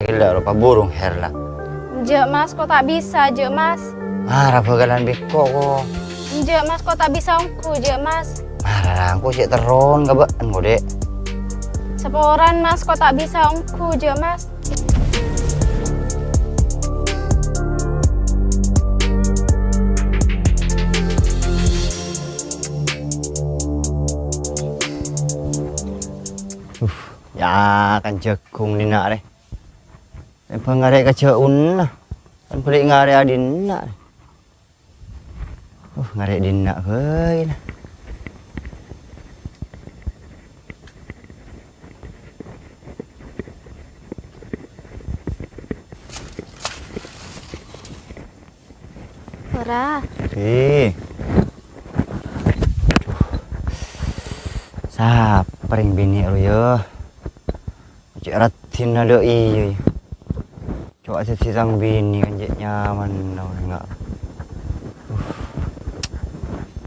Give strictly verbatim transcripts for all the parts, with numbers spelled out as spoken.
Gellâ' ropa burung Her la. Enjâ', Mas, ko' ta' bisa, jâ', Mas. Mara bhâkalan bi' ko', ko'. Enjâ', Mas, ko' ta' bisa ongghu, jâ', Mas. Mara, ko' cè' terron ka bâ'en, ko', Dek. Saporana, Mas, ko' ta' bisa ongghu, jâ', Mas. Uh, ya, kan jhâghung dinna' rè. Empa ngarè' ka jhâuna, kan bâli ngarè' adinna'. Uh, ngarè' dinna' bhâi la. Ora. Eh. Aduh. Sapa rèng binè' rowa, yâ? Cè' raddhinna dâ' iyâ, yâ. Cè' dhâddhi tang binè kan cè' nyamanna orèngnga. Uh.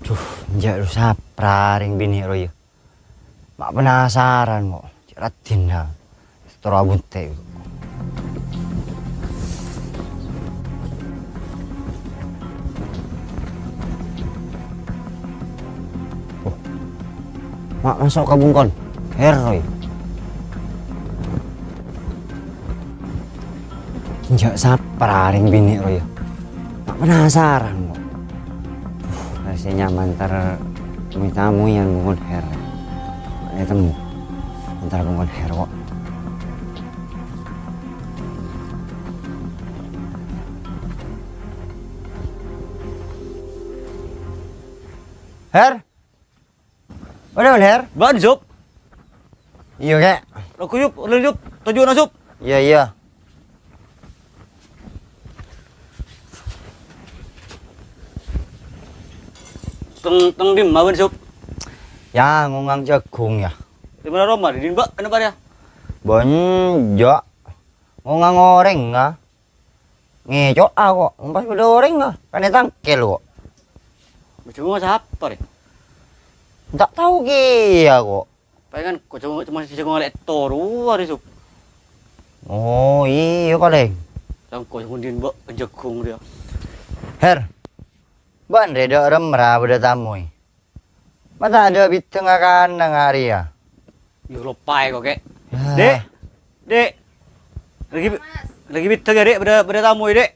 Duh, enjâ' lu sapa rèng binè' rowa, yâ. Ma' penasaran, mo'. Cè' raddhinna. Toro' abunte'. Oh. Ma' maso' ka bungkon. Her rowa. Enjâ' sapa rèng binè' rowa, yâ? Ma' penasaran, mo'. Duh, rasanya nyaman entar tamoy-tamoy yâ bungkon Her. Ayo temu. Entar bungkon Her, ko'. Her? Bâdâ, Her? Bâ'ân, Sup. Iyâ, Kè. Lako, Sup, laju, Sup. Toju'na, Sup. Iyâ, iyâ. Teng, teng dimma bâ'ân, Sup? Yâ, ngongang jhâghung, yâ. Dimma roma, dâddhi bâ'ân apa, yâ? Bâ'ân, jâ'. Ngongang orèng, yâ. Ngèco'a, ko'. Mon pas bâdâ orèng, ah, kan ètangkèl, ko'. Jhâghung sapa, rè? Ta' tao kèya, ko'. Paèngan, ko', jhâghung, coma, jhâghung ngalè' toru, arè, Sup. Oh, iyâ, palèng. Sangko' jhâghung dhin, Mbak, jhâghung, rèya. Her. Bâ'ân rè dâ' remma bâdâ tamoy. Ma' ta' adâ' bidhângnga kana' nga' rèya. Yâ, loppaè ko', Kè. Ah. Dek. Dek. Lagi bi-, lagi bidhângnga, Dek, bâdâ, bâdâ tamoy, Dek.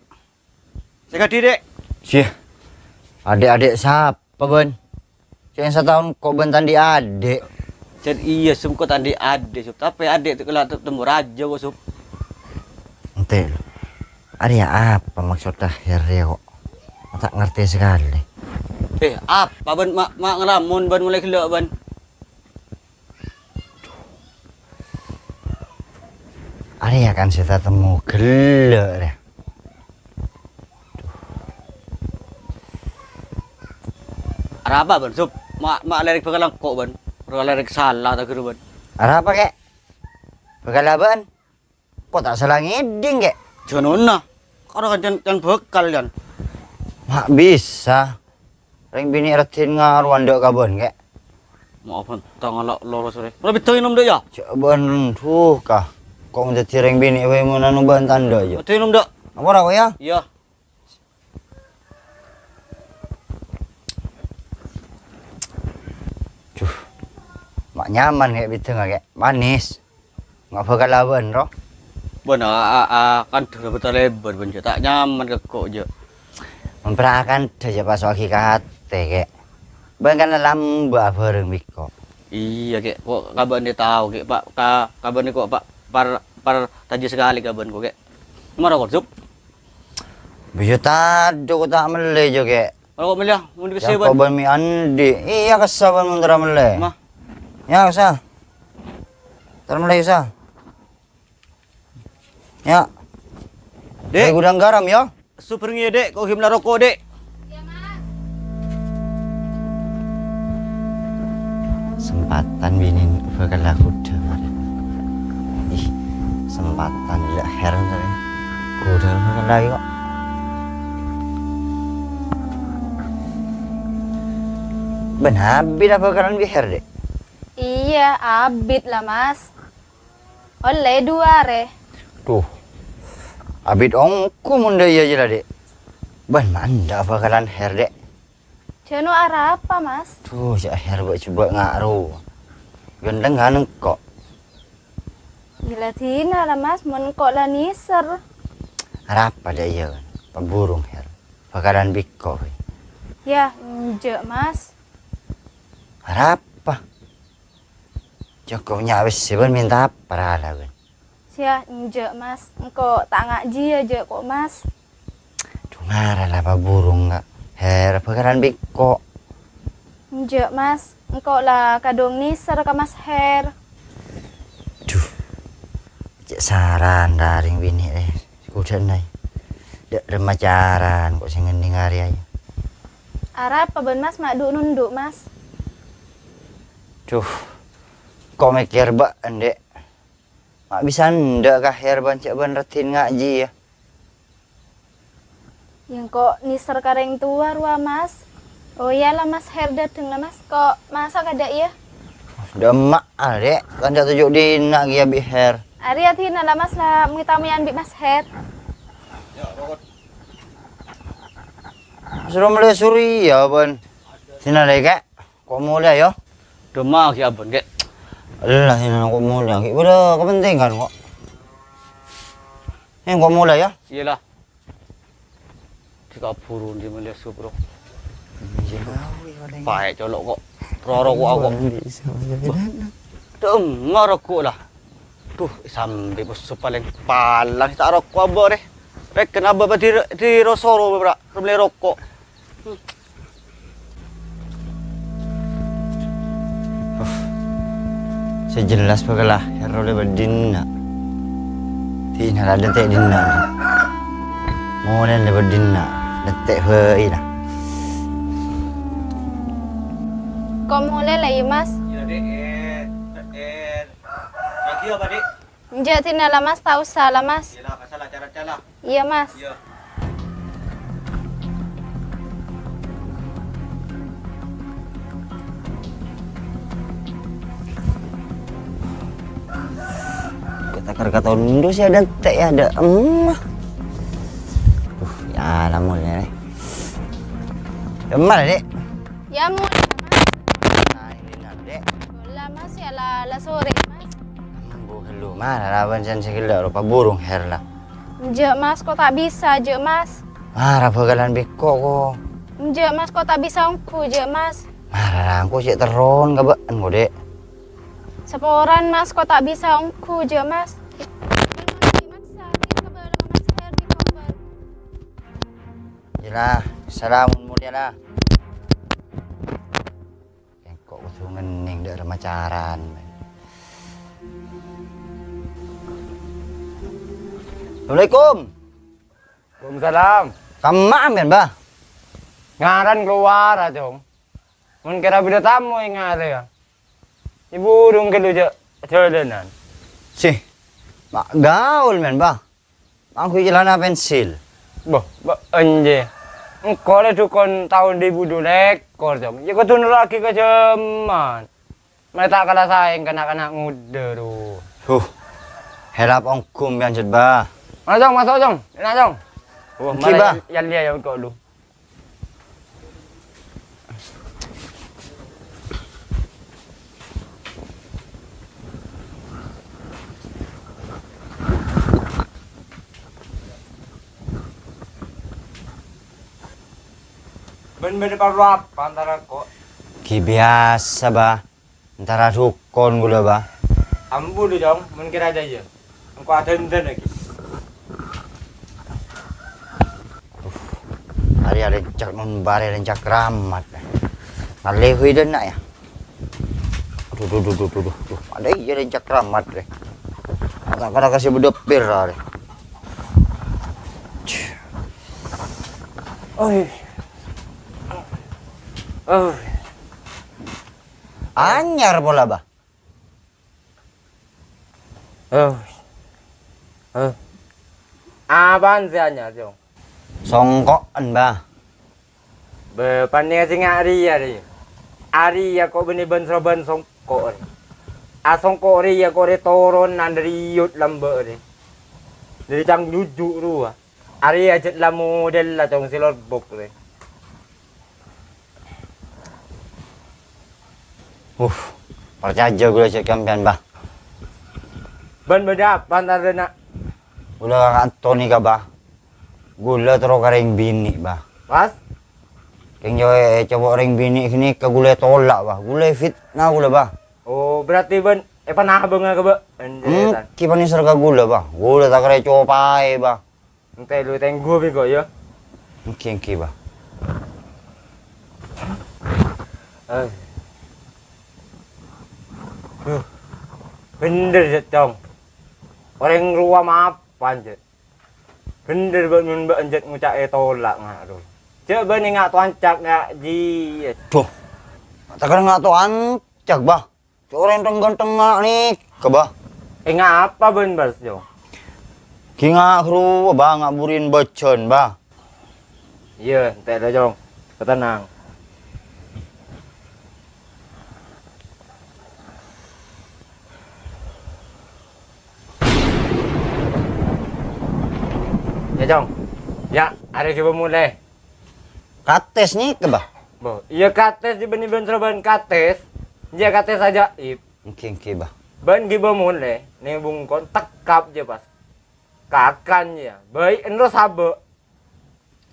Sè kadhi, Dek. Sè. Adhi'-adhi' sapa, bâ'ân? Sè sataon ko' bâ'ân ta' andi' adhi'. Jhân iyâ, Sup, ko' ta' andi' adhi', Sup. Tapè adhi' kala' te-, temmo rajâ, ko', Sup. Ènte', lo. Arèya apa maksodda Her rèya, ko'? Ta' ngartè sakalè. Eh, apa bâ'ân ma', ma' ngalamon bâ'ân molaè ghellâ' bâ'ân? Arèya kan sè tatemmo ghellâ' rè. Arapa bâ'ân, Sup? Ma', ma' lèrèk bhâkal engko' bâ'ân. Bhâkal lèrèk sala ta' ghâru bâ'ân. Arapa, Kè? Bhâkal abâ'ân? Ko' ta' sala ngèdhing, Kè? Jhânona. Karo kan can, can bhâkal, can. Ma' bisa. Rèng binè' raddhin ngarowa endâ' ka bâ'ân, Kè. Ma' abân tangala loro sore. Mara bidhâ ngènom, Dâ', yâ? Jhâ' bâ'ân, duh, ka. Ko' dhâddhi rèng binè' bhâi mon anu bâ'ân ta' endâ', yâ? Bidhâ ngènom, Dâ'. Apa ra, ko', yâ? Iyâ. Duh. Ma' nyaman, Kè, bidhângnga, Kè. Manis. Nga' bhâkal abâ'ân, ro? Bâ'ân, a, a, a, kandhâ bâta lèbâr, bâ'ân, jhâ' ta' nyaman ka ko', jhâ'. Mempra kandhâ jhâ' paso'aghi ka atè, Kè. Bâ'ân kan lambâ' abhâreng bi' ko'. Iyâ, Kè. Ko' ka bâ'ân tao, Kè. Pa-, ka, ka bâ'ân ko', pa-, par-, partajâ sakalè ka bâ'ân ko', Kè. Mara ko', Sup? Biyâ tadâ' ko' ta' mellè, jhâ', Kè. Mara ko' mellè, mon dikasè, bâ'ân. Bâ'ân mè' andi'. Iyâ, kassa bâ'ân mon ta' mellè. Ma. Yâ, kassa. Ta' mellè, kassa. Yâ. Dek. Bâli gudhâng garam, yâ. Sup bârengngè, Dek. Ko' ghi' mellè roko', Dek. Sempatan binèn bhâkal laghudhâ, marè. Ih, sempatan la Her, marè. Ghudhâ bhâkal lagi, ko'. Bân abit bhâkalan bi' Her, Dek? Iyâ, abit la, Mas. Ollè duwâ arè. Duh, Abit ongghu mon dâ' iyâ jâ la, Dhi'. Bân ma' endâ' bhâkalan Her, Dhi'. Jhâ' no arapa, Mas? Dhu, jhâ' Her bâ' jhubâ' nga' ro. Ghânteng kan engko'. Iyâ la dinah la, Mas, mon engko' la nèser. Arapa dâ' iyâ, bân? Paburung Her. Bhâkalan bi' engko', bân. Yâ, enjâ', Mas. Arapa? Jhâ' engko' nya' wis sè bân mènta apa rala, bân? Yâ, enjâ', Mas. Engko' ta' ngajhi yâ, jhâ' ko', Mas. Dhu, mara la paburung ka Her, bhâkalan bi' engko'. Enjâ', Mas. Engko' la kadhung nèser ka Mas Her. Dhu, cè' saran dâ' rèng binè', eh, kodhâna, eh. Dâ' remma caran ko' sè ngennèng arèya, yâ. Arapa bân, Mas, ma' dhu'-nondhu', Mas? Dhu, ko' mèkkèr bâ'en, Dhi'. Ma' bisa endâ' ka Her bân cè' bân raddhin ngajhi, yâ. Yâ engko' nèser ka rèng towa rowa, Mas. Oh, iyâ la, Mas, Her dâteng la, Mas. Ko' maso' kadâ' iyâ. Dâ' emma', Dhi'. Kan jhâ' toju' dinna' kèya bi' Her. Arèya dinna' la, Mas, la mènta-mèyan bi' Mas Her. Soro mellè Surya, bân. Dinna' la, Kè'. Ko' molè, yâ. Dâ' emma' ghi' abân, Kè'. Ella, dinna' ko' molè, ghi' bâdâ kapentingan, ko'. Yâ, ko' molè, yâ. Iyâ la. Dikaburu ndi mellè sup, bro. Paè' colo' ko'. Roro ko' ako'. Dâ' emma' roko' la. Dhu, sambi posso palèng palang ta' roko' abâ' rè. Rèken abâ' pa di, di rosoro, bra. Mellè roko'. Uff. Sè jelas bhâkal la Her ollè bâdâ dinna'. Dinna' la dântè' dinna'. Molè la bâdâ dinna'. Dântè' bhâi la. Ko' molè la, yâ, Mas? Iyâ, Dhi'. Lagi apa, Dhi'? Enjâ' dinna' la, Mas, ta' osa la, Mas. Iyâ la, masalah cara-cara. Iyâ, Mas. Iyâ. Kata kerja tondo sih ada teh ya, ada emah. Uh, ya, namun ya. Emah, Dek. Ya, mulai, Mas. Nah, ini, nah, Dek. Lah, Mas, ya, lah, lah, sore, Mas. Nanggu hellu, mara lawan sen segella rupa burung her lah. Enjâ', Mas, ko' ta' bisa, jâ', Mas. Mara bhâkalan bèko, ko'. Enjâ', Mas, ko' ta' bisa ongghu, jâ', Mas. Mara, engko' cè' terron ka bâ'en, ko', Dek. Saporan, Mas, ko' ta' bisa ongghu, jâ', Mas. Maksa, kabâlâ ka Mas Herdi, Kobar. Iyalah, salam mulia lah. Engko' kodhu ngennèng dâ' remacaran. Assalamualaikum. Waalaikumsalam. Kamma ampèyan, Bah? Ngaran kalowar, Cong. Mon kèra bâdâ tamoy ngarè, ya. È burung ghâllu jâ' jhâlânan. Sih, ma' gaul, men, Bah. Angghuy celana pensil. Boh, bâ-, enjâ'. Engko' la dhukon taon duwâ èbu du lèkor, Cong. Ya kodhu nerraghi ka jhâman. Mè' ta' kala saèng kana'-kana' ngodâ, ro. Huh. Helap ongghu ampèyan, Jud, Bah. Maso', Cong, maso', Cong. Èna', Cong. Wah, Oke, mara Bah. Yâ, yâ, yâ, engko' lu. Bân bâdâ parlo apa antara ko'? Ghi' biyasa, Bah. Entara dhukon ghulâ, Bah. Ambu lu, Cong, mon kèra jâ iyâ. Engko' adhândhân lagi. Aduh, arè lèncak mon barè lèncak ramat. Ngalèhwi dâ' enna', ya. Aduh, duh, duh, duh, duh, duh, duh. Adâ' iyâ lèncak ramat, rè. Mata kara kasih bedepir, rè. Oi. Oi. Anyar pola, Bah. Oh. Oh. Apaan sè anyar, Cong? Songko'en, Bah. Bâ, panèka sènga' rèya, rè. Arèya ko' bânnè bân-srobân songko', rè. Asongko' rèya ko' rè toronan dâri yot lambâ', rè. Dâri cang juju' rowa. Arèya jhât la model la cong sè lorbok rè. Uh, parcajâ ghulâ cè' sampèyan, Bah. Bân bâdâ apa, Tarna? Ghulâ kanto nèka, Bah. Ghulâ terro ka rèng binè', Bah. Pas? Kèng jhâ' ècoba rèng binè' ghânèka ghulâ ètola', Bah. Ghulâ èfitna ghulâ, Bah. Oh, berarti bân èpanabângnga ka bâ-, Èngghi, Tan. Ènggi panèser ka ghulâ, Bah. Ghulâ ta' kèra ècopaè, Bah. Èngghi lu tèngghu bi' ko', yâ. Ènggi, ènggi, Bah. Eh. Duh. Bhender, Jhât, Cong. Orèng rowa mapan, Jhât. Bhender bâ' mon bâ'ân jhât ngoca' ètola' nga' rowa. Jhâ' bâ'ân enga' toancak nga' jiyâ. Duh. Ta' kèra enga' toancak, Bah. Cè' orèng thèng-ghânthèngnga nèka, Bah. Enga' apa bâ'ân, Bas, Jhât? Ghi' nga' rowa, Bah, nga' buriyân bâjân, Bah. Iyâ, èngghi la, Cong. Tenang. Yâ, Cong. Yâ, arèya ghibâ molè. Katès nèka, Bah. Bo, iyâ katès jiyâ bânnè bân-sarbân katès. Jiyâ katès ajaib. Ènggi, ènggi, Bah. Bân ghibâ molè, nè bungkon tekkap jiyâ pas. Kakan jiyâ, bâi' ènro sabâ'.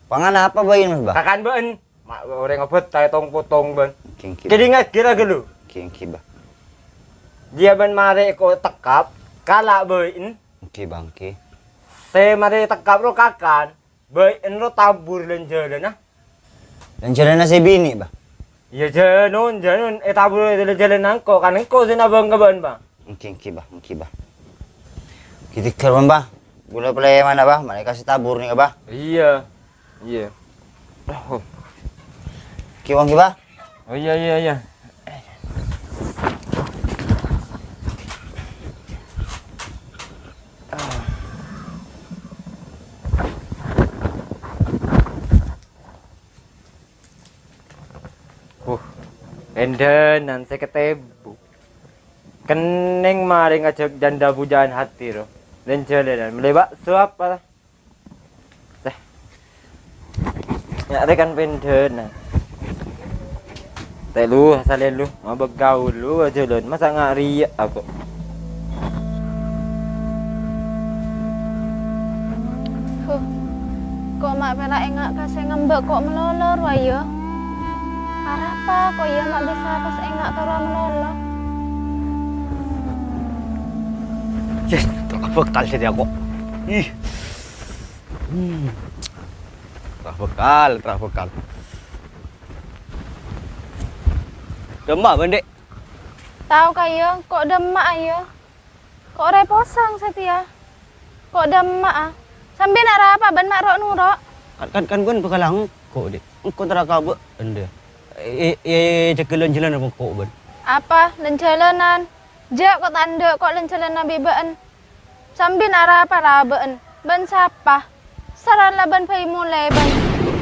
Pangan apa bâi' mas, Bah? Kakan bâ'ân. Ma' orèng abâ' ta' ètong-potong bân. Ènggi, ènggi, Bah. Kèdingngaghi ra ghâllu. Ènggi, ènggi, Bah. Jiyâ bân marè èko tekkap, kala' bâi'en. Ènggi, Bah, ènggi. Sè marè tekkap ro kakan. Bâi' ènro tabur lan-jhâlânan. Lan-jhâlânan sè binè', Bah? Iyâ, jhânon, jhânon. Ètabur lan-jhâlânan engko', kan engko' sè nabâng ka bâ'ân, Bah. Ènggi, ènggi, Bah, ènggi, Bah. Ghi' tèghâl, Bah. Ghulâ palèmana, Bah. Malè kasè tabur nèka, Bah. Iyâ. Iyâ. Oh. Ghi' wong ghi', Bah. Oh, iyâ, iyâ, iyâ. Uh, èndhânan sèket èbu. Kennèng marè ngajhâk jhândhâ bujâ'ân hati, ro. Lan-jhâlânan, mellè bakso apa? Tèh. Nya' rè kan pendhâna. Tèh lu, salèn lu, mabâk gaul lu, ajhâlân. Masa nga' rèya' ako. Huh. Ko' ma' pèra' enga' ka sè ngambâ' ko' malolo rowa, yâ. Arapa ko' iyâ ma' bisa pas enga' ka rowa malolo? Yes, tra bhâkal satèya ko'. Ih. Hmm. Tra bhâkal, tra bhâkal. Dâmma, Bân, Dhi'? Tao, Kayang, ko' dâmma, ayo. Ko' rèposang satèya. Ko' dâmma'a. Sambi na' arapa bân ma' ro'-noro'? Kan, kan, kan bân bhâkal engko', Dhi'. Engko' tara ka bâ'ân, Dhi'. E, e, e, jâgâ lan-jhâlânan engko' bân. Apa? Lan-jhâlânan? Jâ' ko' tandhâ ko' lan-jhâlânan bi' bâ'ân. Sambi na' arapa ra bâ'ân? Bân sapa? Saran la bân bhâi molè, bân.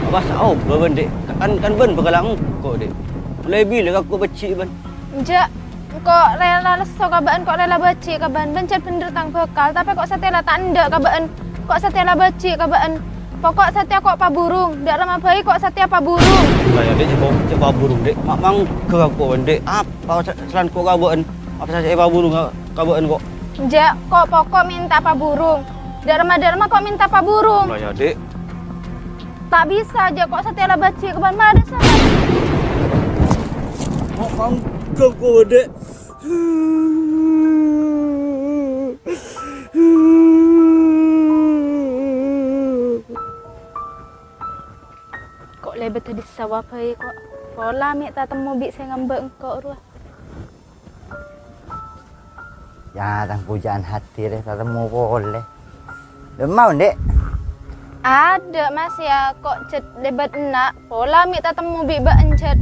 Apa saobâ bân, Dhi'? Kan, kan bân bhâkal engko', Dhi'. Molè bilâ ka ko' bâji' bân? Enjâ', ko' rèla lesso ka bâ'ân, ko' rèla bâji' ka bâ'ân. Bân jhât bhendher tang bhâkal, tapè ko' satèya la ta' endâ' ka bâ'ân. Ko' satèya la bâji' ka bâ'ân. Poko' satèya ko' paburung, dâ' remma bhâi ko' satèya paburung. Lah, iyâ, Dhi', jhâ' ko' jhâ' paburung, Dhi'. Ma' mangghâ ka ko' bân, Dhi'. Apa sa-, salan ko' ka bâ'ân? Apa sè èpaburung ka, ka bâ'ân ko'? Enjâ', ko' poko' mènta paburung. Dâ' remma-dâ' remma ko' mènta paburung. Lah, iyâ, Dhi'. Ta' bisa, jhâ' ko' satèya la bâji' ka bâ'ân. Mara dâ' sara. Ko' mangghâ ko', Dhi'. Ko' lèbât è dissa' bhâi ko'. Pola mè' tatemmo bi' sè ngambâ' engko' rowa. Yâ, tang pujâ'ân hati rè tatemmo polè. Dâ'emma, Dhi'? Adâ', Mas, yâ, ko' jhât lèbât enna'. Pola mè' tatemmo bi' bâ'ân jhât.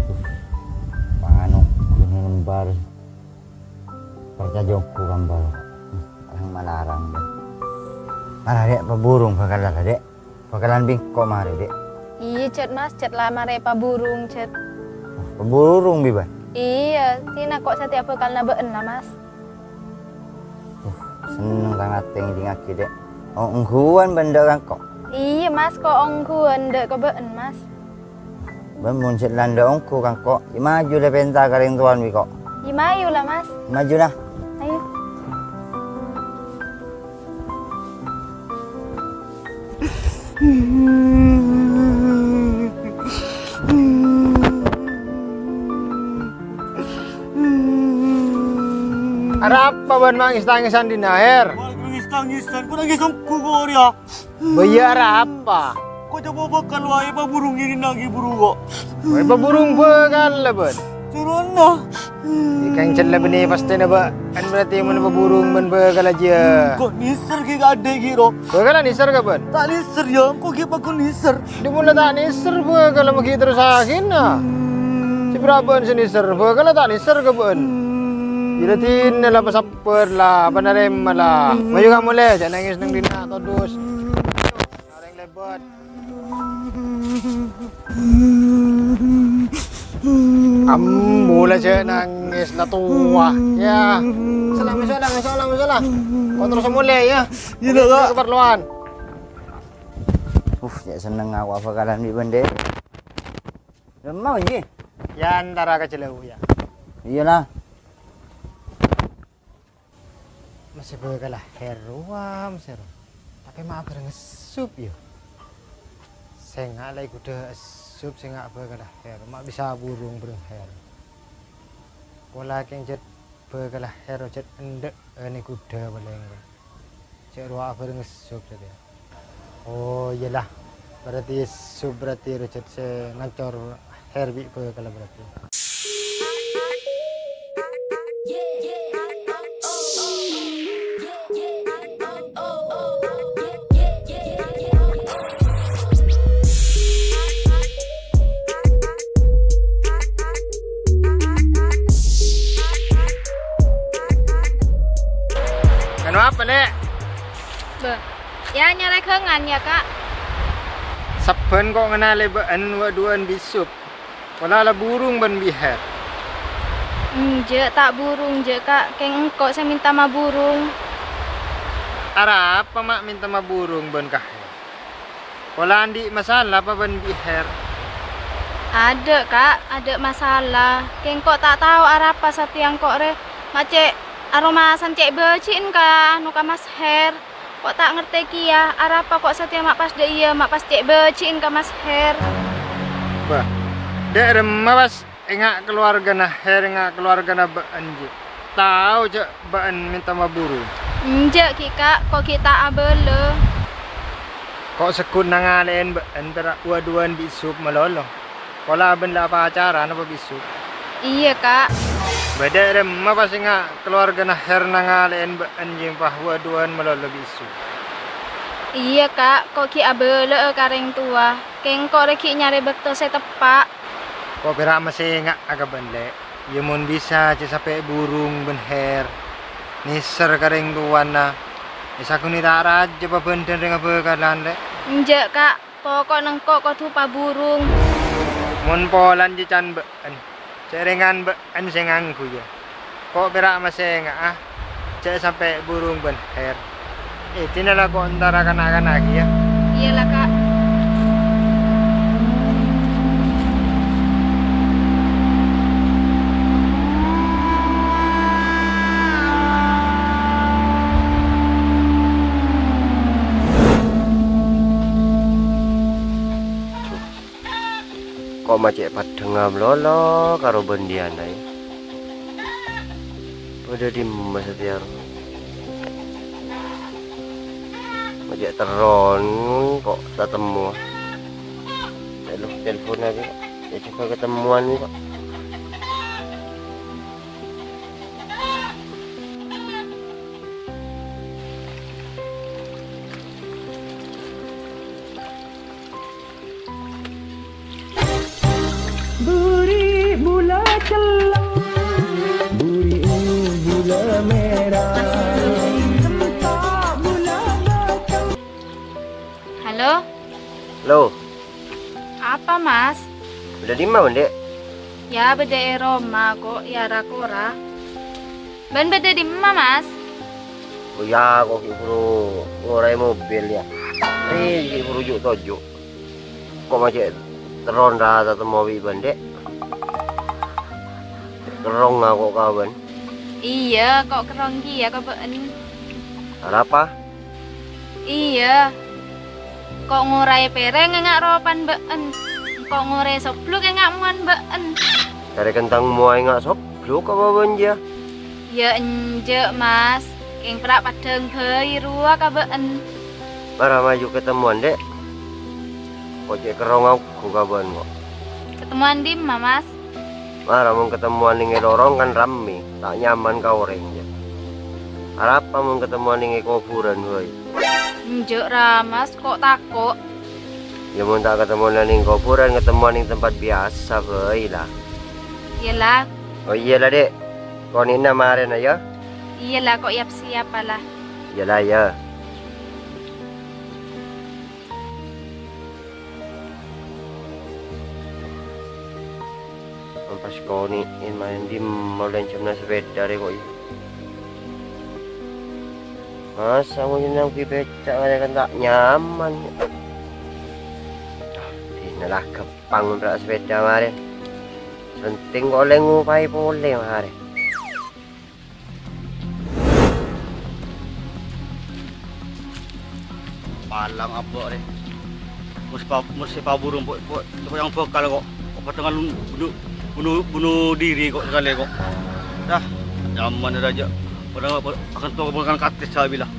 Panganu, ghun nembâr. Parcajâ ongghu kambâl. Arang malarang, Dhi'. Mara, Dhi', paburung bhâkal la, Dhi'. Bhâkalan bi' engko' marè, Dhi'. Iyâ, jhât, Mas, jhât la marè paburung, jhât. Paburung, bi' bâ'ân? Iyâ, dinah ko' satèya bhâkal na bâ'ân, Mas. Uh, senneng tang atè ngèdingngaghi, Dhi'. Oh, ongghuwân bân dâ' ka engko'? Iyâ, Mas, ko' ongghuwân dâ' ka bâ'en, Mas. Bân mon sè la endâ' ongghu ka engko', ghi' maju la pènta ka rèng towan bi' ko'. Ghi' maju la, Mas. Maju la. Ayo. Arapa bâ'en mangès-tangèsan dinna', Her? Wah, nangès-tangèsan. Ko' nangès ongghu ko' rèya. Bâ iyâ arapa? Ko' coba bâkal wae paburung ini nagi buru ko'. Wae paburung bâkal la bâ'en. Suronna. Di kang cella bânnè pastèna bâ'en berarti mon paburung bân bâkal ajiyâ. Ko' nèser ghi' ka adhi' ghi' ro. Bâkal nèser ka bâ'en? Ta' nèser yâ, engko' ghi' paggun nèser. Di mon la ta' nèser bâkal ma' ghi' terros akhirna. Sè bârâ' bâ'en sè nèser, bâkal la ta' nèser ka bâ'en. Iyâ la dinna la pasabbhâr la, panarèma la. Mayu ka molè, jhâ' nangès neng dinna', todus. Orèng lèbât. Ambu la jhâ' nangès la towa, yâ. Sala, sala, sala, sala. Ko' terros molè, yâ. Iyâ, Kak. Keperluan. Uh, cè' sennengnga ko' abhâkalan bi' bâ'en dâ'. Lemma, Ji? Yâ, antara ka jhâlâu, yâ. Iyâ la. Masè bâkalla Her rowa, masè ro. Tapè ma' bhâreng essup, yâ. Sènga' la è ghudhâ essup, sènga' bâkalla Her. Ma' bisa burung bhâreng Her. Pola kèng jhât bâkalla Her jhât endâ' è ghudhâ palèng. Cè' rowa bhâreng essup satèya. Oh, iyâ la. Berarti essup berarti ro jhât sè ngancor Her bi' bâkalla berarti. Anu apa, Lè'? Bâh, yâ nyarè ghângan, yâ, Ka'. Sabbhân ko' ngennalè bâ'en wâ'-duwâ'ân bi' essup. Pola la burung bân bi' Her. Enjâ', ta' burung, jâ', Ka'. Kèng engko' sè mènta maburung. Arapa ma' mènta maburung bân ka Her? Pola andi' masalah apa bân bi' Her? Adâ', Ka', adâ' masalah. Kèng ko' ta' tao arapa satèya engko' rè. Ma' cè' aromasan cè' bâji'en ka, anu, ka Mas Her. Ko' ta' ngartè kèya, arapa ko' satèya ma' pas dâ' iyâ, ma' pas cè' bâji'en ka Mas Her. Bâh, dâ' remma pas enga' kalowargana Her, enga' kalowargana bâ'en, Ji? Tao jâ' bâ'en mènta maburung? Enjâ' ghi', Ka', ko' ghi' ta' abâlâ. Ko' segghut nangalè'è bâ'en tèra' wâ'-duwâ'ân bi' essup malolo. Pola bân la pacaran apa bi' essup? Iyâ, Ka'. Bâdâ remma pas enga' kalowargana Her nangalè'è bâ'en jempa wâ'-duwâ'ân malolo bi' essup? Iyâ, Ka', ko' ghi' abâlâ'â ka rèng towa. Kèng ko' rè ghi' nyarè bâkto sè teppa'. Ko' pèra' masènga'a ka bâ'en, Lè'. Iyâ mon bisa jâ' sampè' burung bân Her. Nèser ka rèng towana. Èsaghunè ta' rajâ pabhândhân rèng abhâkalan, Lè'. Enjâ', Ka'. Poko'na engko' kodhu paburung. Mon polana jâ' can bâ'en, cè' rèngan bâ'en sè ngangghuy, yâ. Ko' pèra' masènga'a, jâ' sampè' burung bân Her. È dinna' la ko' entara kana'-kana' kèya. Iyâ la, Ka'. Ko' ma' cè' paddhângnga malolo karo bân Diana, yâ. Bâdâ dimma satèya rowa? Ma' cè' terron ko' tatemmowa. Cè' lu telponna bi', cè' coba ketemuan bi', ko'. Buri bula celleng, buri ungu bula mèra, sempa bula batang. Halo? Halo. Apa, Mas? Bâdâ dimma, Dek? Yâ, bâdâ è roma, ko', yâ ra-kora. Bâ'en bâdâ dimma, Mas? Oh ya, kok ghi' buru ngoraè mobil ya. Rè, ghi' buru ju'-toju'. Kok ma' cè' terron ra tatemmo bi' bân, Dek? Kerrong ako' ka bân. Iyâ, ko' kerrong kèya ka bâ'en. Arapa? Iyâ. Ko' ngoraè pèrèng enga' ropan bâ'en. Ko' ngoraè sobluk enga' mowan bâ'en. Karè kentang mowa enga' sobluk apa bân jiyâ? Yâ enjâ', Mas. Kèng pèra' paddhâng bhâi rowa ka bâ'en. Mara maju ketemuan, Dek. Ko' cè' kerrong aku ka bân, ko'. Ketemuan dimma, Mas? Mara mon ketemuan neng è lorong kan rammè, ta' nyaman ka orèng, jâ. Arapa mon ketemuan neng è kobhurân bhâi? Enjâ' ra, Mas, ko' tako'. Yâ, mon ta' ketemuan neng kobhurân, ketemuan neng tempat biyasa bhâi, la. Iyâ, la. Oh, iyâ, la, Dek. Konè'na marèna, yâ? Iyâ, la, ko' yap-siyap, la. Iyâ, la, yâ. Pas konè'è maèn dimma lèncèmna sepèda rè ko', yâ. Masa mon neng ghi' beca' ngarè kan ta' nyaman. Dah, dina la ghâmpang nontra' sepèda marè. Penting ko' ollè ngopaè polè marè. Palang abâ' rè. Mus pa-, mus sè paburung, po-, po-, pokokna bhâkal ko'. Ko' patengan bunuh, bunuh, bunuh diri ko' sakalè ko'. Dah, nyaman rajâ. Padahal apa, akan tua bukan kates sabi lah.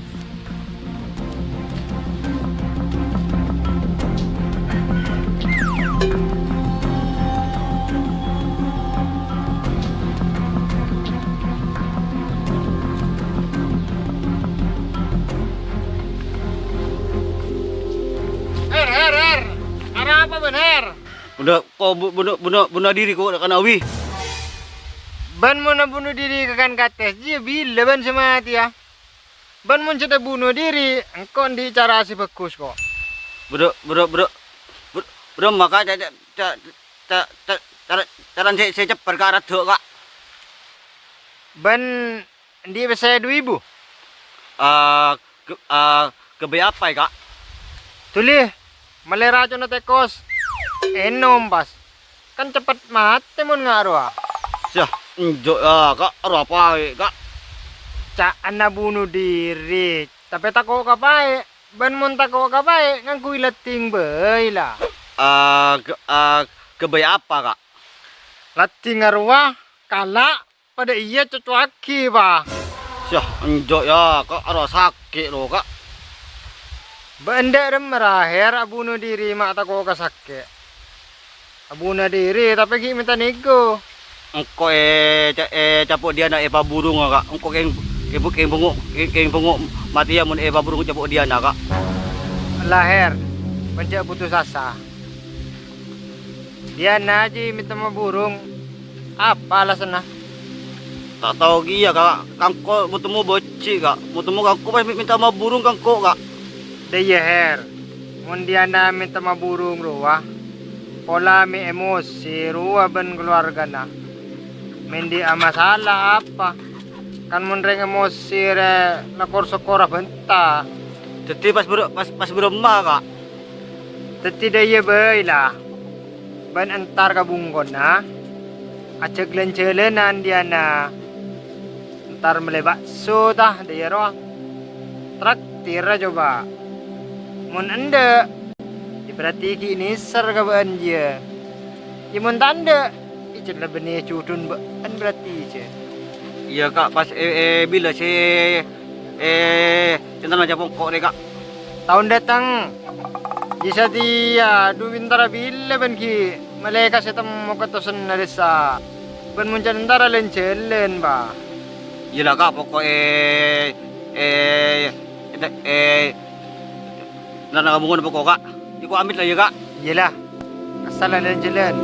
Her, Her, Her! Arapa bân, Her? Bâdâ ko-, bu-, bunuh, bunuh, bunuh diri ko' kana' wi. Bân mon bunuh diri ka kan kates, jiyâ bilâ bân sè matèya? Bân mon sè ta' bunuh diri, engko' andi' cara sè bhâghus, ko'. Bro, bro, bro, bro, bro, maka ca-, ca-, ca-, ca-, ca-, cara, cara sè, sè ceppet, Ka', raddhu', Ka'. Bân andi' pèssè du èbu? Ah, ke-, ah, ghâbây apa, Ka'? Dhuli, mellè raconna tèkos. Ènom, pas. Kan ceppet matè mon nga' rowa. Yâ, enjâ', yâ, Ka', arapa, Ka'? Ca'na bunuh diri, tapè tako' ka paè'. Bân mon tako' ka paè', ngangghuy laddhing bhâi, la. Ah, gh-, ah, ghâbây apa, Ka'? Laddhing arowa, kala', padâ iyâ cocowaghi, Pa. Yâ, enjâ', yâ, Ka', arowa sakè' lo, Ka'. Bâ' endâ' remma ra, Her, abunuh diri ma' tako' ka sakè'. Abunuh diri, tapè ghi' mènta nèghu. Engko' è, ca-, è, capo' Diana èpaburung, Ka'. Engko' kèng, kèng, kèng bângo', kèng, kèng bângo' matèya mon èpaburung capo' Diana, Ka'. La, Her, bân jhâ' putus asa. Diana jiyâ mènta maburung. Apa alasanna? Ta' tao kèya, Ka'. Kangko' mon temmo bâjhi', Ka'. Mon temmo kangko' pas mè-, mènta maburung kangko', Ka'. Dâ' iyâ, Her. Mon Diana mènta maburung rowa, pola mè' emosi rowa bân kalowargana. Mè' andi' masalah apa? Kan mon rèng emosi rè la kor-sokkorra bânta. Dhâddhi pas bâr-, pas, pas bârâmma, Ka'? Dhâddhi dâ' iyâ bhâi, la. Bân entar ka bungkona, ajhâk lan-jhâlânan Diana. Entar mellè bakso, ta, dâ' iyâ rowa. Traktirra coba. Mon endâ', berarti ghi' nèser ka bâ'ân jiyâ. Yâ, mon ta' endâ', ècella bânnè judun bâ'ân berarti, jiyâ. Iyâ, Ka', pas, è, è, bilâ sè, è, èntarana jhâ' pongko' rè, Ka'? Taon dâteng. Jiyâ satèya, du, èntara bilâ bân ghi' malaèkat sè temmo ka tosanna dissa'. Bân mon can èntara lan-jhâlân, Pa. Iyâ la, Ka', poko', è, è, è, è, Nana kabungkona poko', Ka'. Iko amit la, yâ, Ka'. Iyâ la. Asalla lan-jhâlân.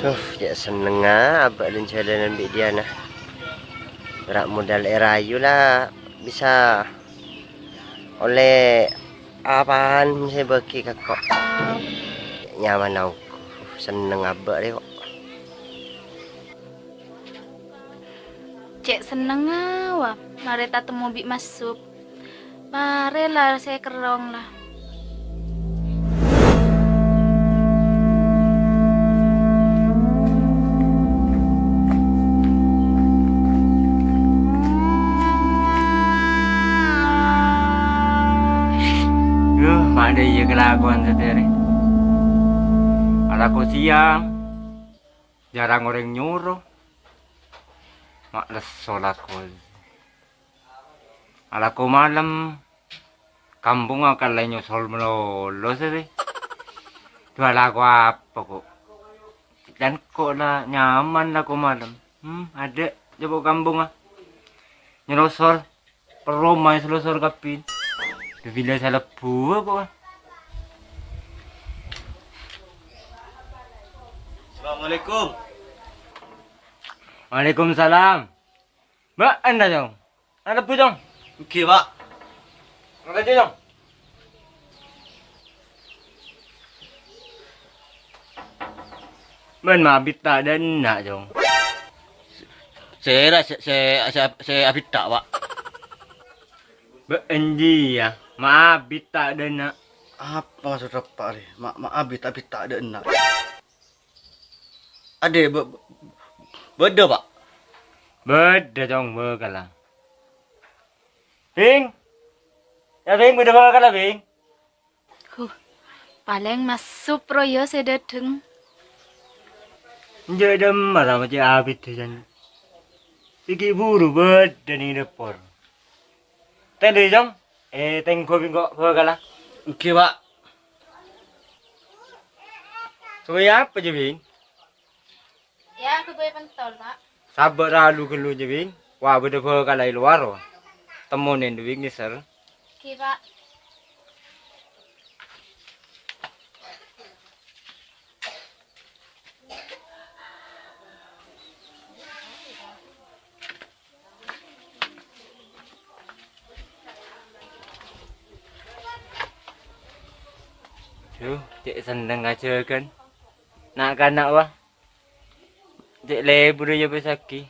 Duh, cè' sennengnga abâ' lan-jhâlânan bi' Diana. Pèra' modal èrayu la bisa ollè apaan sè bâgi ka ko'. Nyamana ongghu, senneng abâ' rè, kok. Cè' sennengnga, wa, marè tatemmo bi' Massup. Marè la sè kerrong la. Yuh, ma' dâ' iyâ kalakowan satèya rè. Alako sèyang, jhârâng orèng nyoro. Ma' lesso lako. Alako malem, kampongnga kala nyosol malolo satèya. Dhu alako apa, kok? Can kok la nyaman lako malem. Hmm, adâ' coba kampongnga. Nyelosor. Perroma nyelosor kabbhi. Dhu bilâ sè lebbu apa? Assalamualaikum. Waalaikumsalam. Bâ'en ta, Cong? Ana lebbu, Cong? Èngghi, Pak. Makasih, Cong. Bâ'en ma' abit ta' dâ' enna', Cong. Sèra sè, sè, sè, sè abit ta', Pak? Bâ'en jiyâ, ma' abit ta' dâ' enna'. Apa maksod Bapak rè? Ma', ma' abit, abit ta' dâ' enna'. Adâ', bâ-, bâdâ, Pak? Bâdâ, Cong, bhâkalla. Bing! Ya, Bing, bâdâ bhâkalla, Bing. Huh, palèng Massup rowa sè dâteng. Enjâ' dâmma ta' ma' cè' abit, Cong. Iki buru bâdâ neng dâpor. Tèndu, Cong. Eh, tèngghu bi' engko' bhâkalla. Èngghi, Pak. Sowè apa, Jabing? Ya, ghâbây pentol, Pak. Sabbhâr alu ghâllu, Jabing. Wa, bâdâ bhâkalla è lowar, wa. Temmonè, Jabing, nèser. Èngghi, Pak. Duh, cè' senneng ajâgân. Na'-kana', wa. Cè' lebur, yâ, bâsaghi.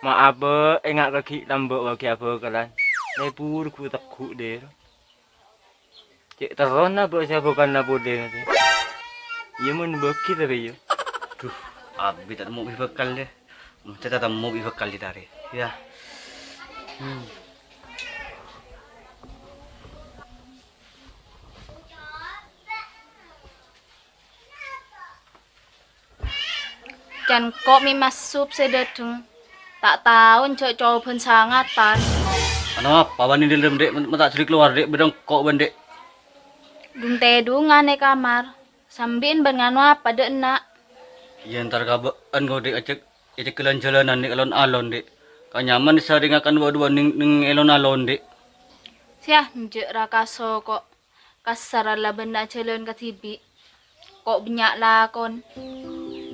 Ma' abâ' enga' kaghi' lambâ' wa ghi' abhâkalan. Lebur ghu-tegghu' dâri. Cè' terrona bâ' sè bhâkalla polè, Mas. Iyâ, mon bâgi tapè, iyâ. Duh, abit ta' temmo bi' bhâkal, dâ. Mon cè' ta' temmo bi' bhâkal dâri. Yâ. Hmm. Can ko' mè' Massup sè dâteng. Ta' tao jâ' cobhân sangatan. Ana apa bâ'na è dâlem, Dhi'? Ma' ta' jârèya kalowar, Dhi'? Bâdâ engko' bân, Dhi'. Dung-tèdungan è kamar. Sambi'en bân nganu apa dâ' enna'? Iyâ, entar ka bâ'en ko', Dhi', ajâk, ajâk jhâlân-jhâlânan, Dhi', ka alon-alon, Dhi'. Ka nyaman sarè ngakan bâ' duwâ' neng, neng è alon-alon, Dhi'. Sèyah, enjâ' ra kasoko'. Kassara la bâ'na ajhâlân kadhibi'. Ko' bânnya' lakon.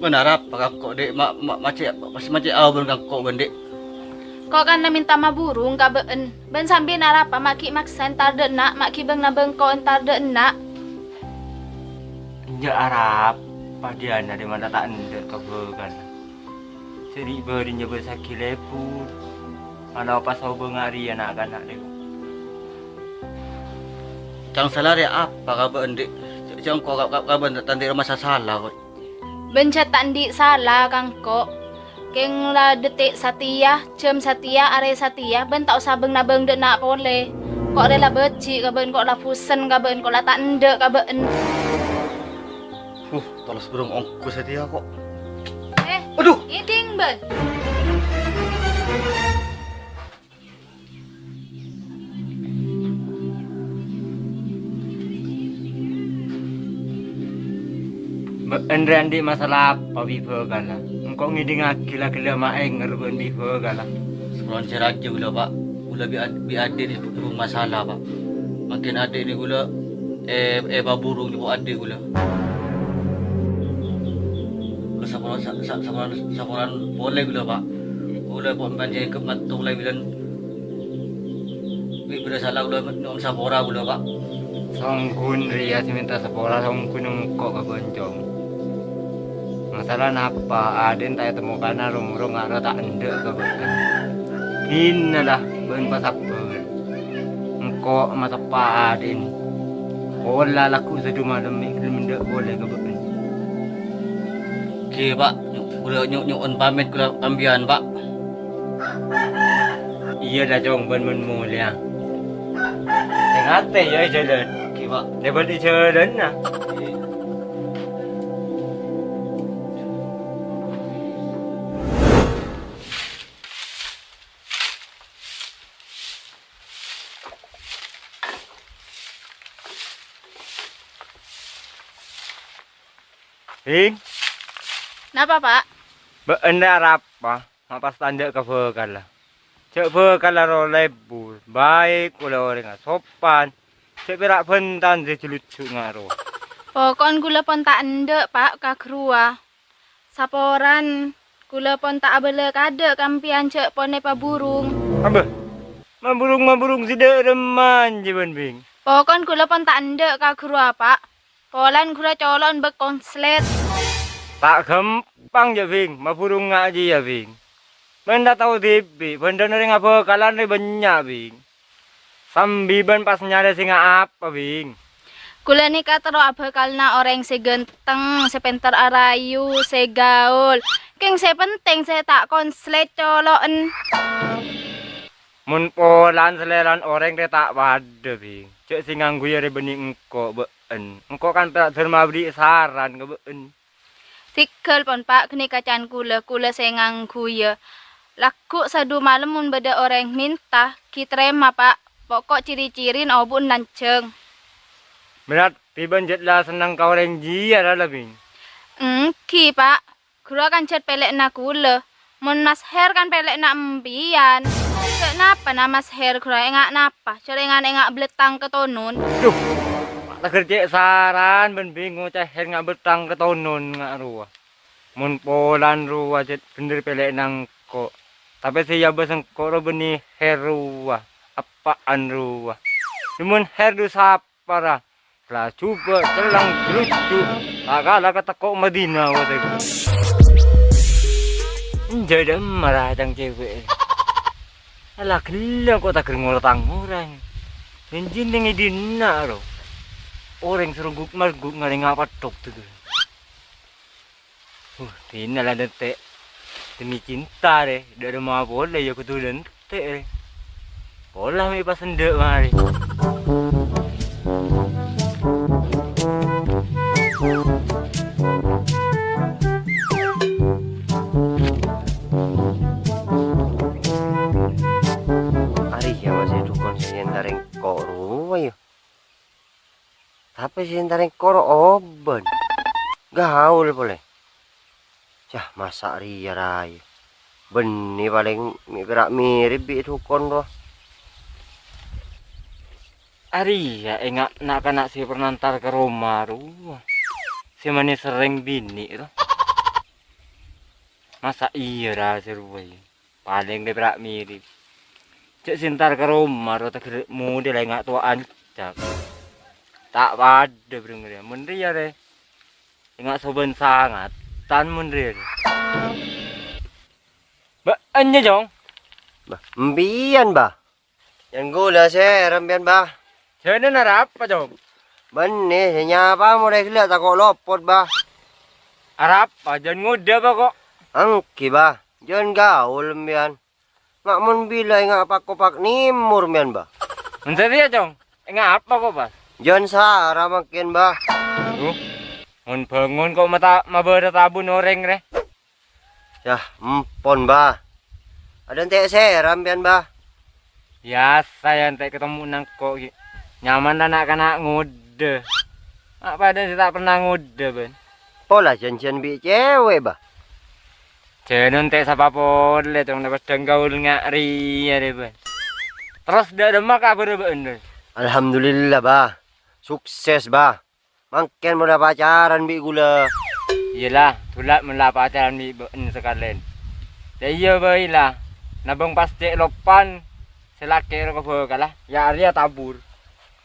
Bân arapa ka ko', Dhi'? Ma-, ma-, ma' cè', ma-, ma' cè' aobân ka ko' bân, Dhi'? Ko' kanna mènta maburung ka bâ'en. Bân sambi'en arapa ma' ghi' maksa entar dâ' enna', ma' ghi' bâng-nabâng ko' entar dâ' enna'? Enjâ' arapa, Diana, dimma ta' endâ' ka bhâkalla. Sè dhi' bâdhi nyabâ' saghi lebur. Manabi pas obângnga rèya na'-kana' rèya. Ca'na sala rèya apa ka bâ'en, Dhi'? Ca'na sengko' ka, ka, ka bâ'en ta' andi' roma sasala, ko'. Bân jhâ' ta' andi' sala ka engko'. Kèng la dhetti' satèya, jhâm satèya, arè satèya, bân ta' osa bâng-nabâng dâ' enna' polè. Ko' rè la bâji' ka bâ'en, ko' la busen ka bâ'en, ko' la ta' endâ' ka bâ'en. Huh, tolos bârâng ongghu satèya, ko'. Eh, Aduh! Ngèdhing, bân. Bâ'en rè andi' masalah apa bi' bhâkalla? Engko' ngèdhingngaghi la ghellâ' ma' ènger bâ'en bi' bhâkalla. Saporana sè rajâ ghulâ, Pa'. Ghulâ bi' ad-, bi' adhi'na è bâbâ masalah, Pa'. Mangkèn adhi'na ghulâ è, è bâburu nyeppo adhi' ghulâ. Ghulâ saporana, sa-, sa-, saporana, saporana polè ghulâ, Pa'. Ghulâ pon panjhâ èkep mattong la bilân. Bi' bâdâ sala ghulâ nyo'on sapora ghulâ, Pa'. Ongghun rèya sè mènta sapora, ongghun engko' ka bâ'na, Cong. Masalah napa? Adin ta' ètemmo kana ro-moro ngara ta' endâ' ka bâ'na. Dinala bâ'na pasabbhâr. Engko' mateppa' adin. Pola lagghu' sè du malem mè' ghellem endâ' polè ka bâ'na. Ghi, Pa', kaulâ nyo-, nyo'on pamèt kaulâ ka sampèyan, Pa'. Iyâ, dâ, Cong, bân mon molèya. Tè-ngatè, yâ, è jhâlân. Ghi, Pa'. Lèbât è jhâlânna. Bhing. Napa, Pa'? Bâ'na arapa? Ma' pas ta' endâ' ka bhâkalla. Jhâ' bhâkalla ro lebur, bhâi kaulâ orèngnga sopan. Jhâ' pèra' bhântan sè jhâlujhu' nga' rowa. Poko'en kaulâ pon ta' endâ', Pa', ka ghâruwa. Saporana, kaulâ pon ta' abâlâ kaadâ' ka sampèyan jhâ' pon èpaburung. Abâ, maburung-maburung sè dâ' remma jiyâ bân, Bhing. Poko'en kaulâ pon ta' endâ' ka ghâruwa, Pa'. Polana ghâruwa colo'na bâk konslet. Ta' ghâmpang, jhâ', Bhing, maburung nga' jiyâ, Bhing. Bâ'na ta' tao dhibi', bhânḍhân orèng abhâkalan rè bânnya', Bhing. Sambi bâ'na pas nyarè sè nga' apa, Bhing? Kaulâ nèka terro abhâkalana orèng sè ghânteng, sè pènter arayu, sè gaul. Kèng sè pentèng sè ta' konslet colo'na. Mon polana salèrana orèng rè ta' paḍâ, Bhing. Jhâ' sè ngangghuy arè bânnè engko' bâ'na. Engko' kan pèra' dhâr mabâḍi saran ka bâ'na. Tèghâl pon, Pa', ghânèka can kaulâ, kaulâ sè ngangghuy, yâ. Lagghu' sadu malem mon bâḍâ orèng mènta, ghi tarèma, Pa'. Poko' ciri-cirina obu'na lanjhâng. Berarti bâ'na jhât la senneng ka orèng jiyâ, ra, la, Bhing? Èngghi, Pa'. Ghâruwa kan jhât pèlèna kaulâ. Mon Mas Her kan pèlèna empèyan. Jhâ' napa na Mas Her ghâruwa enga' napa? Jhâr enga' enga' belettang ketonon. Duh, ma' tèghâl cè' saran bân Bhing ngoca' Her nga' belettang ketonon nga' rowa. Mon polana rowa jhât bhender pèlèna engko'. Tapè sè èabâs engko' rowa bânnè Her rowa. Eppa'an rowa. Mon Her du sapa ra? La jhubâ' celleng jhâlujhu', ta' kala ka tekko' Madinah, wa, tèghâl. Enjâ' dâ' emma ra cang cèwèk. Ala ghellâ' ko' tèghâl ngora-tangora. Jhânjhina neng è dinna' ro. Orèng sè rongguk-marguk ngarènga patthok tèghâl. Uh, dinna la dântè'. Demi cinta, rè. Dâ' remma polè, yâ kodhu dântè', rè. Pola mè' pas endâ' marè. Arèya masè dukon sè èntarè engko' rowa, yâ. Tapè sè èntarè engko' ro obân. Gaul polè. Yah, masa' rèya, ra, yâ. Bânnè palèng mè' pèra' mirip bi' dukon rowa. Arèya enga' na'-kana' sè pernah èntar ka roma rowa. Sè manè serrèng binè' ro. Masa' iyâ, ra, sè rowa, yâ. Palèng dâ' pèra' mirip. Jhâ' sè èntar ka roma ro tèghâr model enga' towa ancak. Ta' paḍâ bhâreng rèya. Mon rèya rè. Enga' sobân sangatan mon rèya rè. Bâ'na, Cong? Bâ, empèyan, Bâ. Yân ghulâ sè èra empèyan, Bâ. Jhânan arapa, Cong? Bânnè, sè nyapa molaè ghellâ' tako' lopot, Bâ. Arapa, jhân ngodâ apa, ko'? Èngghi, Bâ. Jhân gaul empèyan. Nga' mon bilâ enga' pak-kopak nèmor empèyan, Bâ. Mon satèya, Cong, enga' apa, ko', pas? Jhân sara mangkèn, Bâ. Duh, mon bângon ko' mata-, mabârâ tabun orèng, rè. Yah, empon, Bâ. Adântè' sèra empèyan, Bâ? Biyasa, yâ, ente' katemmo nangko' ghi'. Nyaman la na'-kana' ngodâ. Ma' paḍâ sè ta' pernah ngodâ, bân. Pola jhânjhiyân bi' cèwèk, Bâ? Jhâ' non ente' sapa polè, Cong, na' peddhâng kaulâ nga' rèya, rè, bân. Terros dâ' remma kabhârrâ bâ'na? Alhamdulillah, Bâ. Sukses, Bâ. Mangkèn mola pacaran bi' ghulâ. Iyâ la, dhulâ' mola pacaran bi' bâ'na sakalèn. Yâ iyâ bhâi la, nabâng pas cè' loppan sè lakè' ro kabhâkalla, yâ arèya tabur.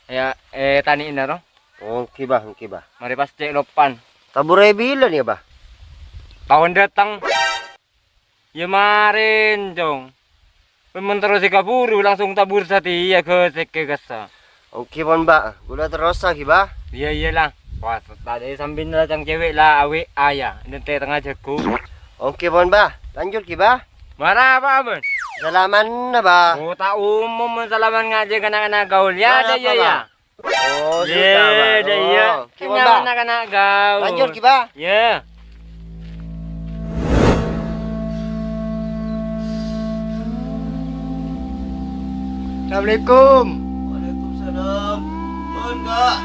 Ya, eh, tani'na, ro. Èngghi, Bâh, èngghi, Bâh. Marè pas cè' loppan. Taburrâ bilân, yâ, Bâh? Taon dâteng. Yâ, marèn, Cong. Mon terros èkaburu, langsung tabur satèya ghâsèkè kassa. Èngghi, pon, Bâh. Ghulâ terrosa, ghi, Bâh. Iyâ, iyâ, la. Wah, tadâ' sambina cang cèwèk la awè' aya, nèntè tengnga jhâghung. Èngghi, pon, Bâh. Lanjut, ghi, Bâh. Mara apa, Bun? Salamanna, Bâh. Oh, ta' omom salaman ngajhi ka na'-kana' gaul. Ya, Mara ada, apa, ya, ya. Bâh? Oh, Ye, sudah, Bâh. Ada, iya. Oh, gimana, Bâh? Anak-anak gaul. Lanjut, gimana? Ya. Assalamualaikum. Waalaikumsalam. Pon, Kak.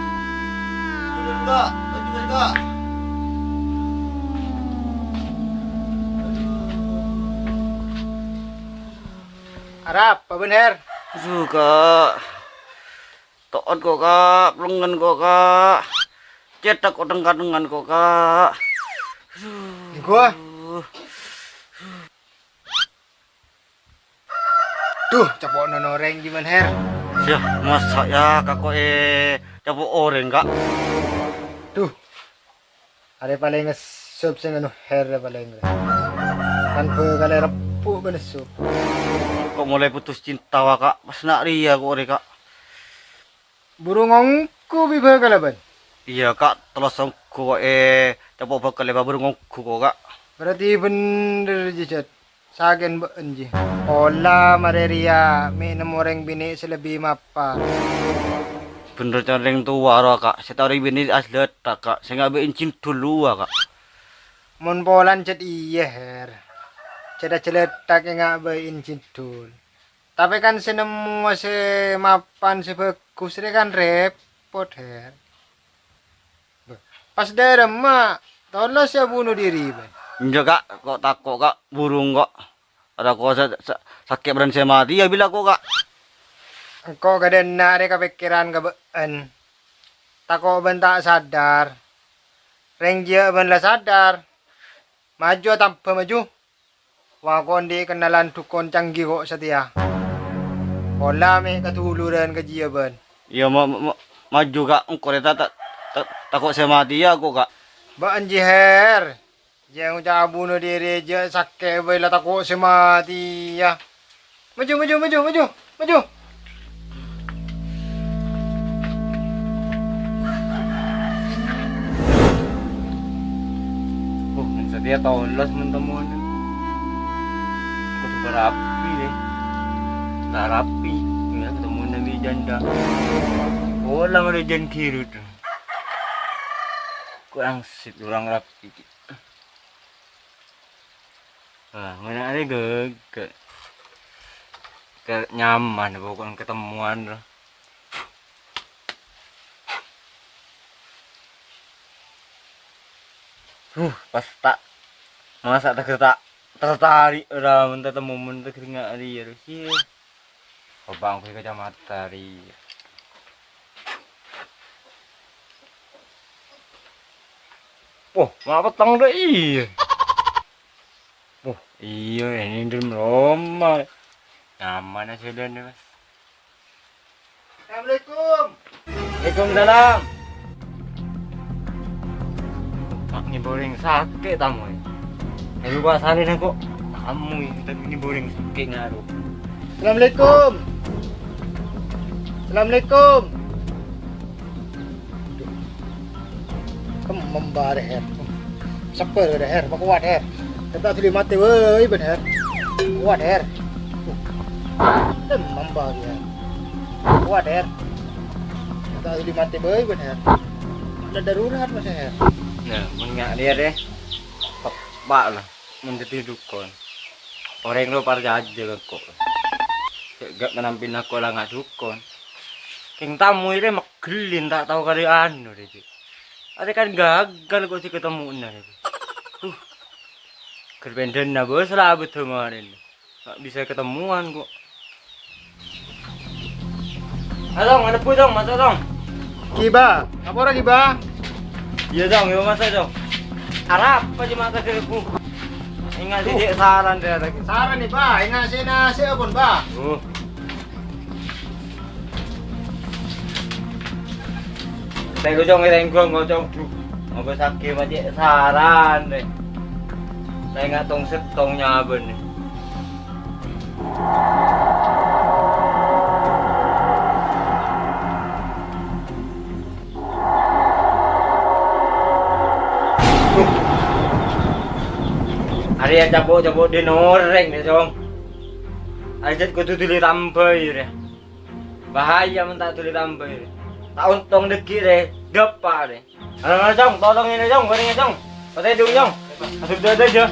Pon, Kak. Lanjut, Kak. Arapa, Bun Her? Aduh, Kak. To'on ko', Kak. Pelengen ko', Kak. Cètak ko' tengka-tengan ko', Kak. Aduh. Ngghu. Duh, capo'na orèng, gimana, Her? Yah, masa ya, Kak, ko', eh, capo' orèng, Kak? Duh, arè palèng ngessup sè nganu, Her, arè palèng. Kan bhâkal èrebbhu' bân ngessup. Ko' molaè putus cinta, wa, Kak? Pas na' rèya ko' orèng, Kak. Buru ngongghu bi' bhâkalla bân? Iyâ, Kak, tello songghu ko', eh, capo' bhâkalla buru ngongghu ko', Kak. Berarti bhendher, jhi, Jat. Sakèn bâ'en, jhi. Pola marè rèya mè' nemmo orèng binè' sè lebbi mapan. Bhendher, ca'na orèng towa rowa, Kak. Sè ta' orèng binè' aslètta, Kak. Sè ngabâ'in cindhul rowa, Kak. Mon polana Jat iyâ, Her. Jat ajhâletta kè ngabâ'in cindhul. Tapè kan sè nemmo sè mapan sè bhâghus rè kan rèpot, Her. Bâh, pas dâremma, tolos ya bunuh diri, bân. Enjâ', Kak, ko' tako', Kak, burung, Kak. Ada ko' sa-, sa-, sakè' bâdân sè matè, ya, bilâ ko', Kak. Engko' ghâdhânna rè kapèkkèran ka bâ'en. Tako' bân ta' sadar. Rèng jiyâ bân la sadar. Maju atamba maju. Wa, ko' andi' kennalan dhukon canggih ko' satèya. Pola mè' kadhulurân ka jiyâ bân. Iyâ, ma-, ma-, ma-, maju, Kak. Engko' rè ta-, ta-, ta-, tako' sè matèya ko', Kak. Bâ'en jhi, Her. Jiyâ ngoca' bunuh diri, jiyâ sakè' bhâi la tako' sè matèya. Maju, maju, maju, maju, maju. Oh, neng satèya tolos mon temmowan. Kodhu rapi, deh. Ta' rapi, ya, ketemu Nabi janda. Pola marè jan girut. Kurang sip, kurang rapi. Wah, mana ada gege. Ke nyaman pokoknya ketemuan loh. Huh, pas tak masa tak tak tertarik ora men ketemu men tak nggak ada ya. Iya. Abang gue kacamata ri. Wah, ma' peteng dâ' iyâ. Wah, iyâ, ini dalam rumah. Nyaman aja dâ' ini, Mas. Assalamualaikum. Waalaikumsalam. Pak, ini boring sakit tamu ini. Ayo, Pak, sana deh, kok. Tamu ini, tapi ini boring sakit ngaruh. Assalamualaikum. Assalamualaikum. Aduh. Kemem bâ' rè, Her. Sabbhâr rè, Her. Pakuat, Her. Dâ' ta' dhuli matè bhâi bân, Her. Kuat, Her. Kemem bâ' rè, Her. Kuat, Her. Dâ' ta' dhuli matè bhâi bân, Her. Ada darurat, Mas, Her. Nah, mon nga' rèya, rè. Teppa' la. Mon dhâddhi dhukon. Orèng rowa parcajâ ka engko'. Cè' ga' manampina engko' la nga' dhukon. Kèng tamoy rè meggelin ta' tao karè anu rè, Cè'. Arè kan gagal ko' sè ketemu'na rè. Huh. Ghâr pendhâna bâs la abâdhâ marèn. Nggak bisa ketemuan kok. Halo, Dong, mlebu, Dong, masuk, Dong. Kiba, apa ora, Kiba? Iya, Dong, yo masuk, Dong. Arapa cuma tadi aku. Ingat sih, Dek, saran dia lagi. Saran nih, Ba. Ingat sih nasi apa, Ba? Oh. Tè, Cong, ètèngghuwâng, Cong. Duh, ngobâ sakè' ma' cè' saran, rè. Tènga' tong-settong nyabân. Arèya capo'-capo' dhin orèng, rè, Cong. Arèya kodhu dhuli tambâi, rè. Bahaya mon ta' dhuli tambâi, rè. Ta' ontong dhâggi', rè. Dâpa', rè. Mara, mara, Cong, tolong ini, Cong, gorengnya, Cong. Patè dung, Cong. Masuk dada aja.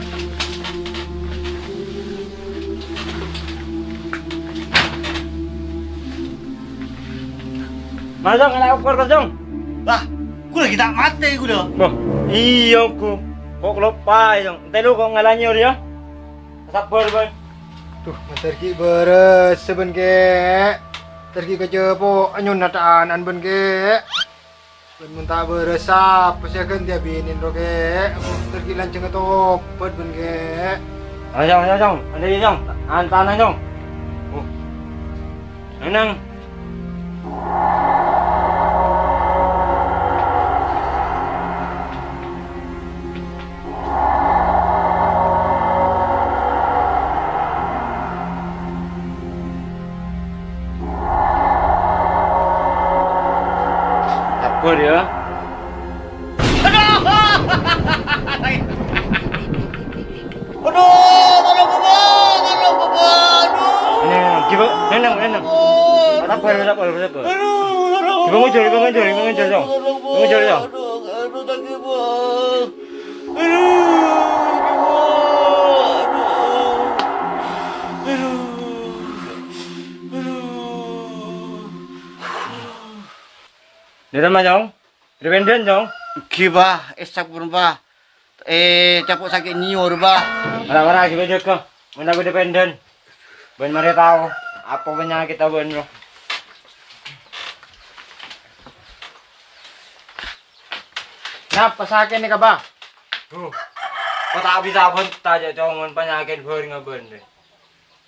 Mara, Cong, kena ukur, Cong. Lah, ghulâ ghi' ta' matè, ghulâ. Bâh, iyâ, ghu. Kok kaloppaè, Cong. Entè lu kok ngala' nyèor, yâ. Sabbhâr, bân. Duh, mator ghi' bârâs, bân, Kè. Mator ghi' kacapo'an nyonnat ana'na, bân, Kè. Bân mon ta' bârâs, sapa sè aghântèya binèna, ro, Kè? Mator ghi' lanjhângnga tobhât, bân, Kè. Ayo, Cong, ayo, Cong. Ayo, Cong. Antana, Cong. Oh. Nang. Sabbhâr, yâ. Aduh! Aduh, tolong, Bapak! Tolong, Bapak! Aduh! Neng, neng, gimana? Neng, neng, neng, neng. Sabbhâr, sabbhâr, sabbhâr. Aduh, tolong, Bapak! Gimana, Jor? Gimana, Jor? Gimana, Jor, Jor? Aduh, aduh, sakit, Bang. Aduh, aduh, sakit, Bang. Aduh, sakit, Bang. Aduh. Aduh. Aduh. Dâ' remma, Cong? Dâ' pèndhân, Cong? Èngghi, Bah. Èssap pon, Bah. Eh, capo' sakè' nyèor, Bah. Mara-mara, jâgâ-jâgâ. Mon aku dâ' pèndhân. Bân marè tao apa panyakèt abân, bro. Napa sakè'na, Ka', Bah? Duh. Kok ta' bisa bânta jâ', Cong, mon panyakèt bhâreng abân, rè.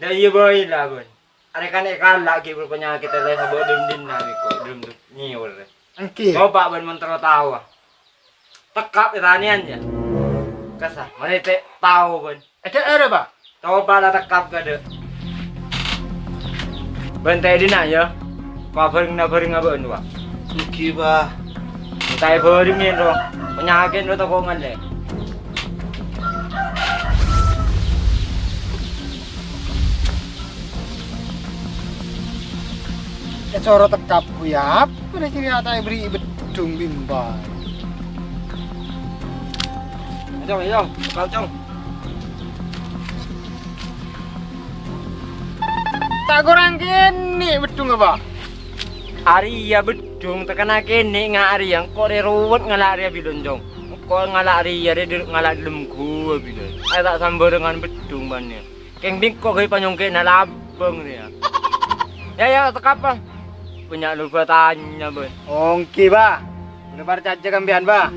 Dâ' iyâ bhâi la, bân. Arè kan èkala' ghi' panyakèt lè sabâ' dâlem dinna' mèko, dâlem nyèor. Èngghi. Coba bân mon terro tao, ah. Tekkap è tanèyan, yâ. Kassa, marè tè' tao, bân. È dâ'ârâ, Bah? Coba la tekkap kadâ'. Bân tè' dinna', yâ. Pabhâreng-nabhâreng abân, Bah. Èngghi, Bah. Èntaè bhârengngè, ro. Panyakèt, ro, tako' ngallè. Èsoro tekkap, Bu, yâ. Apa rè cè' rèya ta' èberri' beddhung bimbang. Ayo, ayo, tekkap, Cong. Ta' korang kènè' beddhungnga, Bah. Arèya beddhung tekkenna kènè' nga' arèya, engko' rè ruwet ngala' rèya bilân, Cong. Engko' ngala' rèya rè dâ-, ngala' dâlem ghuwâ bilân. Ayo ta' sambhârângan beddhung bâ'na. Kèng bengko ghâbây panyongkèna labâng rèya. Yâ, yâ, tekkap, Bah. Bânnya' lobâ tanya, bân. Èngghi, Bah. Ghulâ parcajâ ka sampèyan, Bah.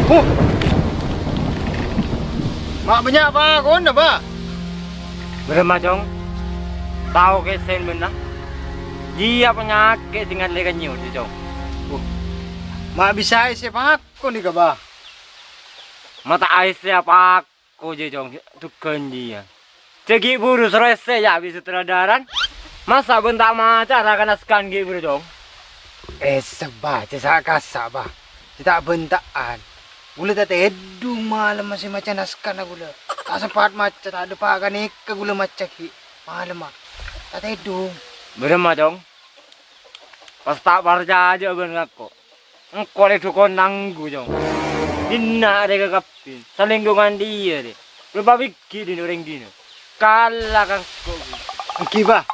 Huh! Ma' bânnya' pakonna, Bah. Bârâmma, Cong? Tao kèsèn bânna. Iyâ panyakèt sè ngallè ka nyèor, Cong. Huh. Ma' bisa èsè pakon nèka, Bah. Ma' ta' aèssè apak- Ko jâ, Cong, dhughân jiyâ. Jâ ghi' bhuru soro èssè, yâ, bi' sutradaran. Masa' bân ta' maca ra-kana saka'an ghi' bhuru, Cong? Èssè, Bah, jâ sa'-kassa', Bah. Jâ ta' bânta'an. Ghulâ ta' tèdung malemma sè maca naskana ghulâ. Ta' sempat maca, ta' dâpa' ghânèka ghulâ maca ghi' malemma. Ta' tèdung. Bârâmma, Cong? Pas ta' parcajâ bân ngako. Engko' lè dhukon nanggu, Cong. Dinna' arè kakabbhi. Salènggongan dhiyâ, rè. Lu pabighi' dinna' orèng dinna'. Kala' ka engko'. Èngghi, Bah.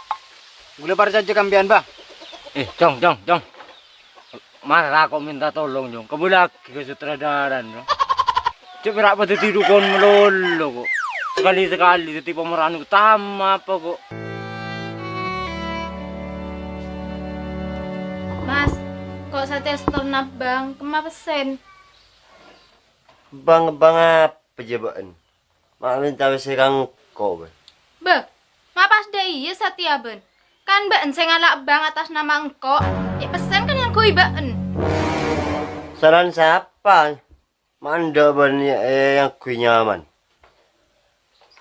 Ghulâ parcajâ ka sampèyan, Bah. Eh, Cong, Cong, Cong. Mara ko' mènta tolong, Cong. Kabâlâaghi ka sutradarana, Cong. Jhâ' pèra' padâddhi dhukon malolo, ko'. Sakali-sakali dhâddhi pemeran utama apa, ko'? Mas, ko' satèya setorna bâng, kemma pèssèna? Bâng-bâng apa jhâ' bâ'en? Ma' mènta pèssè ka engko', bâ. Bâ, ma' pas dâ' iyâ satèya bâ'en. Kan bâ'en sè ngala' bâng atas nama engko'. Cè' pèssèna kan ngangghuy bâ'en. Saran sapa? Ma' endâ' bâ'en è-, èngangghuy nyaman.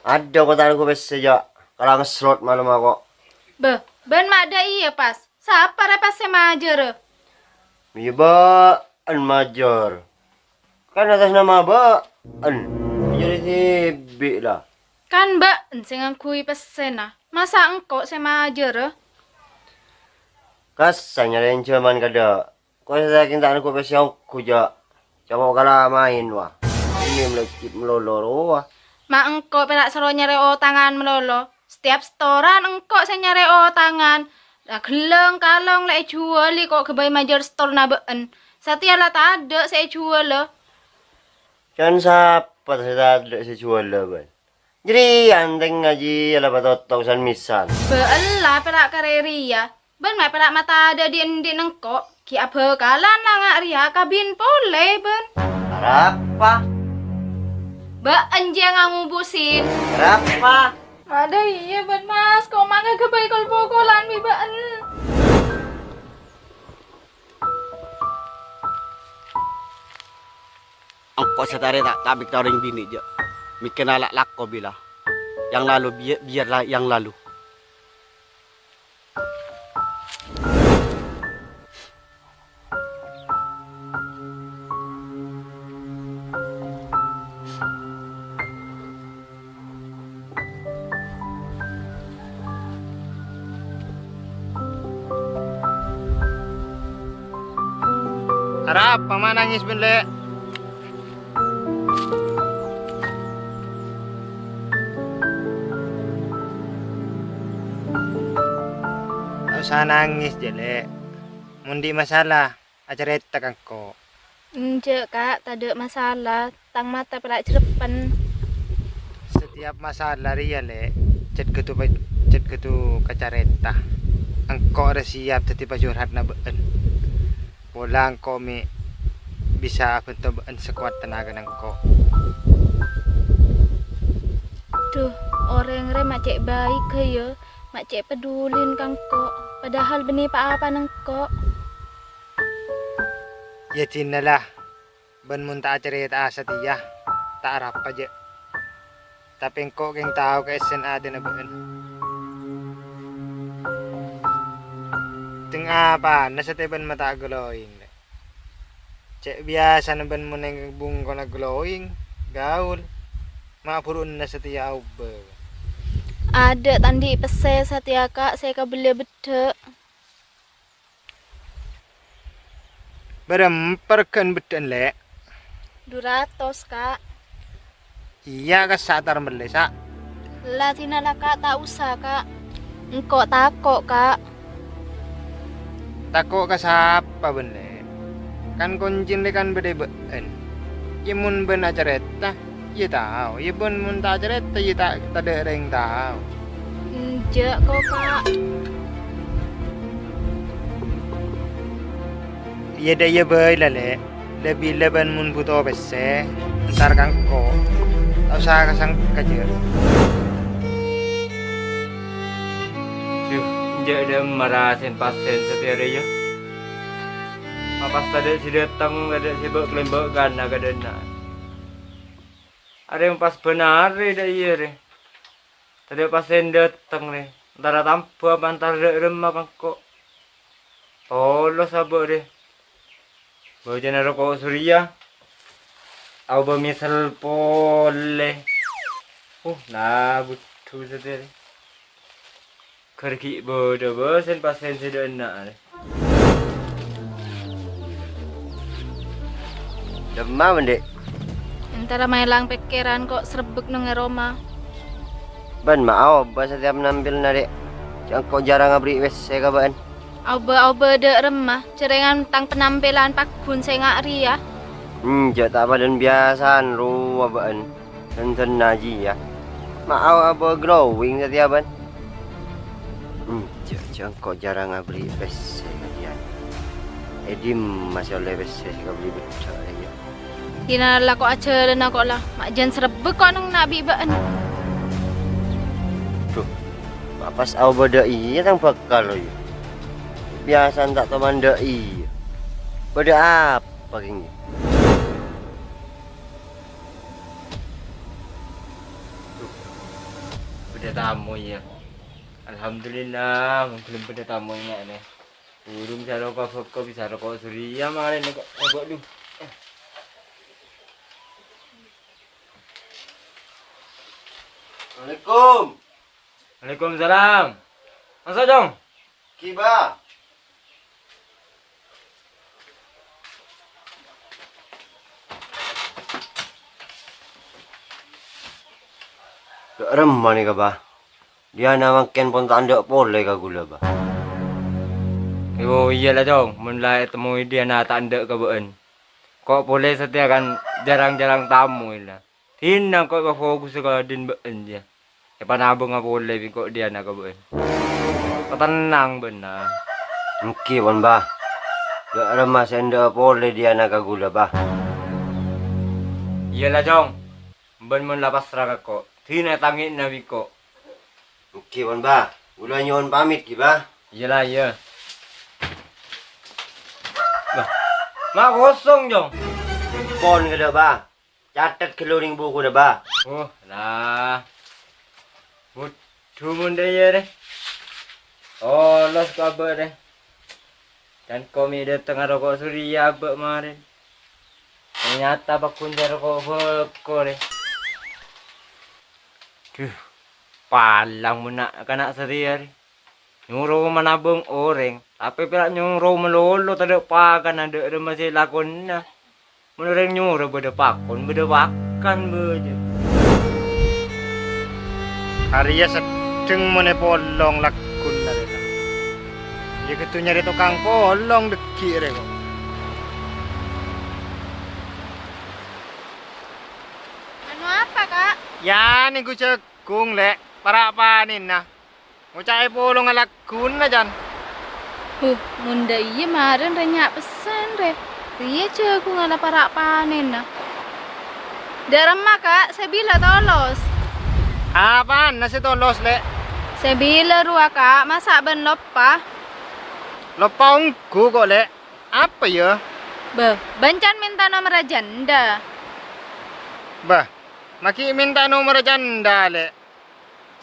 Adâ' ko' ta' ngangghuy pèssè, jhâ' kala ngeslot malemma ko'. Bâ, bâ'en ma' dâ' iyâ pas. Sapa rè pas sè majârâ? Iyâ bâ'en majâr. Kan atas nama bâ'en. Majâr dhibi' la. Kan bâ'en sè ngangghuy pèssèna. Masa' engko' sè majârâ? Kassa' nyarè jhâman kadâ'. Ko' sè sakèng ta' ngangghuy pèssè ongghu jhâ'. Camo' kala maèn, wa. Ini melejit melolo rowa. Ma' engko' pèra' soro nyarè otangan malolo. Satèyap setoran engko' sè nyarè otangan. La ghellâng kalong la èjhuwâli ko' ghâbây majâr setorna bâ'en. Satèya la tadâ' sè èjhuwâlâ. Can sapa sè tadâ' sè jhuwâlâ, bâ'en? Jârèya antèngnga jiyâ la patotto' san-mèsan. Bâ'en la pèra' karè rèya. Bâ'en ma' pèra' matadâ' dhi'-andhi'na engko', ghi' abhâkalan la nga' rèya kabin polè, bâ'en. Arapa? Bâ'en jiyâ ngangobusin. Arapa? Adâ' iyâ, bâ'en, Mas, ko' mangka ghâbây kol-pokolan bi' bâ'en. Engko' satarè ta' tabik ka orèng binè', jhâ'. Mèkkèrra la-, lako bilâ. Yang lalu bi-, biarlah yang lalu. Arapa ma' nangès, bâ'en, Lè'? Ta' osa nangès, jâ, Lè'. Mon andi' masalah, acarèta ka engko'. Enjâ', Ka', tadâ' masalah. Tang mata pèra' jhâreppen. Satèyap masalah rèya, Lè', jhât ghâdu pa-, jhât ghâdu kacarèta. Engko' rèya siap dhâddhi pajurhatna bâ'en. Pola engko' mè' bisa abhânto bâ'en sakowat tenagana engko'. Dhu, orèng rè ma' cè' baik ghâ' iyâ, ma' cè' pedulin ka engko', padahal bânnè pa-apana engko'. Yâ, dinala, bân mon ta' acarèta'a satèya, ta' arapa, jâ'. Tapè engko' kèng tao kaèssèna atèna bâ'en. Teng apana satèya bân ma' ta' glowing, Lè'? Cè' biyasana bân mon è bungkona glowing, gaul, ma' bhuru'na satèya aobâ. Adâ' ta' andi' pèssè satèya, Ka', sè èkabelliyâ beddhâ'. Bârâmpa règhâ'ân beddhâ'ân, Lè'? Du ratos, Ka'. Iyâ, kassa' tar mellè, sa'. La, dinala, Ka', ta' osa, Ka'. Engko' tako', Ka'. Tako' ka sapa, bâ'en, Lè'? Kan koncèna kan bâdâ è bâ'en. Iyâ, mon bâ'en acarèta, iyâ tao, iyâ bân mon ta' acarèta, iyâ ta', tadâ' rèng tao. Enjâ' ko, Ka'. Iyâ, dâ' iyâ bhâi la, Lè'. La bilâ bân mon bhuto pèssè, entar ka engko'. Ta' osa ka sengka, jâ'. Duh, enjâ' dâ' emma rassèna pasèn satèya rèya. Apa tadâ' sè dâteng, tadâ' sè bâ'-, kalèmbâ' kana ka dâ'enna'. Arè pas bân arè dâ' iyâ rè. Tadâ' pasèn dâteng rè. Entara tambhâ apa entara dâ' remma ka engko'. Tolo sabâ' rè. Bâjâna roko' Surya. Aobâ mèsel polè. Uh, nah, budhu satèya rè. Ghâr ghi' bâdâ bâsèn pasèn sè dâ' enna' rè. Dâmma, Bân, Dhi'? Entara maèlang pèkkèran ko' srebbek neng è roma. Bân ma' aobâ satèyap nampèl, Dhi'. Jhâ' engko' jhârâng aberri' pèssè ka bâ'en. Aobâ-aobâ dâ' remma, jhârèngan tang penampilan paggun sènga' rèya. Enjâ' ta' padâna biyasana rowa bâ'na, dân-dhândhânna jiyâ. Ma' aobâ glowing satèya bâ'na. Enjâ', jhâ' engko' jhârâng abâli pèssè ka dhiyâna. È dimma sè ollè pèssè sè èkabâli beddhâ' rèya? Dinah la ko' ajhâlâna ko' la, ma' jân srebbhek ko' neng na' bi' bâ'na. Dhu, ma' pas aobâ dâ' iyâ tang bhâkal, yâ. Biyasana ta' toman dâ' iyâ. Bâdâ apa kèng? Dhu, bâdâ tamoy, yâ. Alhamdulillah, mon ghellem bâdâ tamoy, yâ, nè. Burung saro ka bhâko bisa roko' Surya marèna kok. Aduh. Assalamualaikum. Waalaikumsalam. Maso', Cong. Ghibâ. Dâ' remma nèka, Bâ? Diana mangkèn pon ta' endâ' polè ka ghulâ, Bâ. Oh, iyâ la, Cong. Mon la ètemmoy Diana ta' endâ' ka bâ'na. Ko' polè satèya kan jhârâng-jhârâng tamoy la. Dinah ko' èpafokusa ka dhin bâ'na, yâ. Èpanabângnga polè bi' ko' Diana ka bâ'na. Patennang bâ'na. Èngghi pon, Bâ. Dâ' remma sè endâ' polè Diana ka ghulâ, Bâ. Iyâ la, Cong. Bâ'na mon la pasra ka ko', dinah tangè'na bi' ko'. Èngghi pon, Bâ. Ghulâ nyo'on pamit, ghi, Bâ. Iyâ la, iyâ. Bâ, ma' kosong, Cong. Pon ghâllu, Bâ. Catet ghâllu neng bukuna, Bâ. Oh, la. Budhu mon dâ' iyâ, rè. Tolos ko' abâ', rè. Can ko' mè' dâteng aroko' Surya abâ' marèn. Ternyata paggun sè roko' bhâko, rè. Dhu, palang mon na'-kana' satèya, rè. Nyoro manabâng orèng, tapè pèra' nyoro malolo tadâ' pakanna dâ' remma sè èlakonana. Mon orèng nyoro bâdâ pakon, bâdâ pakan bâjâ. Arèya seddheng mon èpolong lagghuna rèya. Iyâ kodhu nyarè tokang polong dhâggi' rè ko'. Anu apa, Kak? Yâ, nèngghu jhâghung, Lè', para' panènna. Ngoca' èpolonga lagghuna, Can. Huh, mon dâ' iyâ marèn rè nya' pessen, rè. Rèya jhâghungnga la para' panènna. Dâ' remma, Kak, sè bilâ tolos? Apana sè tolos, Lè'? Sè bilâ rowa, Kak, masa' bâ'na loppa? Loppa ongghu, ko', Lè'. Apa, yâ? Bâh, bâ'na can mènta nomerra jhândhâ. Bâh, ma' ghi' mènta nomerra jhândhâ, Lè'.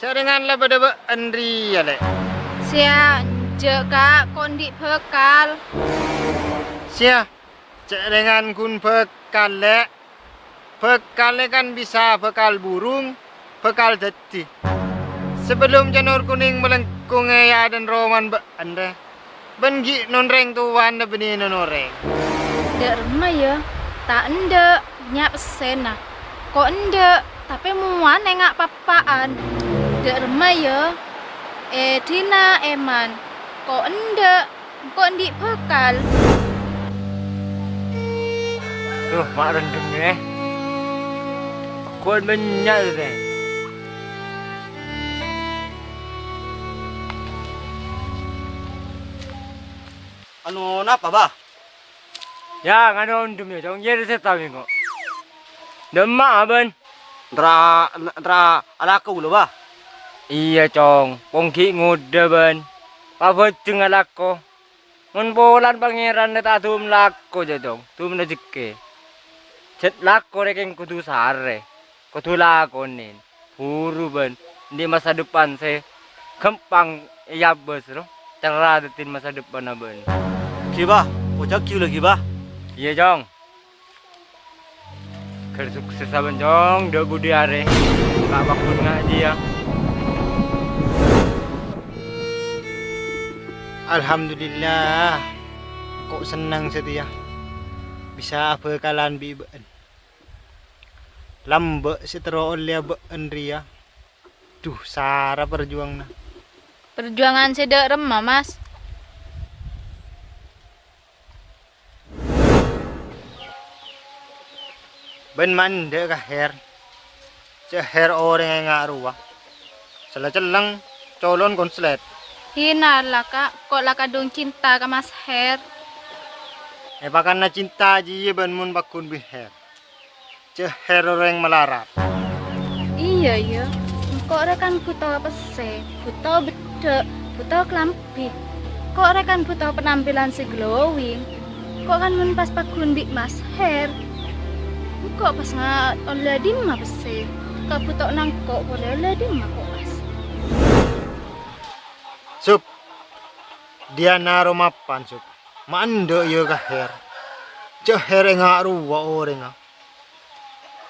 Jhârèngan la bâdâ bâ'na rèya, Lè'. Sèya, enjâ', Kak, ko' andi' bhâkal. Sèya, jhârèngan ghun bhâkal, Lè'. Bhâkal rè kan bisa bhâkal burung, bhâkal dhâddhi. Sabellunna Can Orkunèng malèngkong è adâ'na romana bâ'na rè. Bân ghi' non rèng towana bânnè non orèng. Dâ' remma, yâ? Ta' endâ', nya' pèssèna. Ko' endâ', tapè mowana ènga' pappa'an. Dâ' remma, yâ? È dinna' èman. Ko' endâ', ko' andi' bhâkal. Duh, ma' rendhem, è. Ko' bânnya', è. Anu, napa, Bah? Yâ, nganu ondhem, yâ, Cong. Yâ, sè tao, yâ, kok. Dâ' emma, bân. Entra, entra alako ghulâ, Bah? Iyâ, Cong. Pong ghi' ngodâ, bân. Pabhâjeng alako. Mon polana Pangèran ta' dum lako, yâ, Cong. Dum rejhekkè. Jhât lako rè kèng kodhu sarè. Kodhu lakonè. Buru bân, andi' masa depan sè ghâmpang èabâs, ro. Cerra dhâddhina masa depanna bân. Ghi, Bah, pojhâghi ghulâ ghi, Bah. Iyâ, Cong. Ghâr sukses bân, Cong, dâ' budi arè. Ka' paggun ngajhi, yâ. Alhamdulillah, ko' senneng satèya bisa abhâkalan bi' bâ'na. Lambâ' sè terro ollèya bâ'na rèya. Dhu, sara parjuwânganna. Parjuwângan sè dâ' remma, Mas? Bân ma' endâ' ka Her. Cè' Her orèng enga' rowa. Sella celleng, colon konslet. Hina la, Ka', ko' la kadhung cinta ka Mas Her. Èpakanna cinta jiyâ bân mon pagghun bi' Her. Cè' Her orèng malarat. Iyâ, iyâ. Engko' rè kan bhuto pèssè, bhuto beddhâ', bhuto kalambi. Engko' rè kan bhuto penampilan sè glowing. Engko' kan mon pas pagghun bi' Mas Her. Engko' pas nga-, ollè dimma pèssè. Ka bhuto nangko' polè ollè dimma ko' pas. Sup. Diana romapan, Sup. Ma' endâ' iyâ ka Her. Cè' Her enga' rowa orèngnga.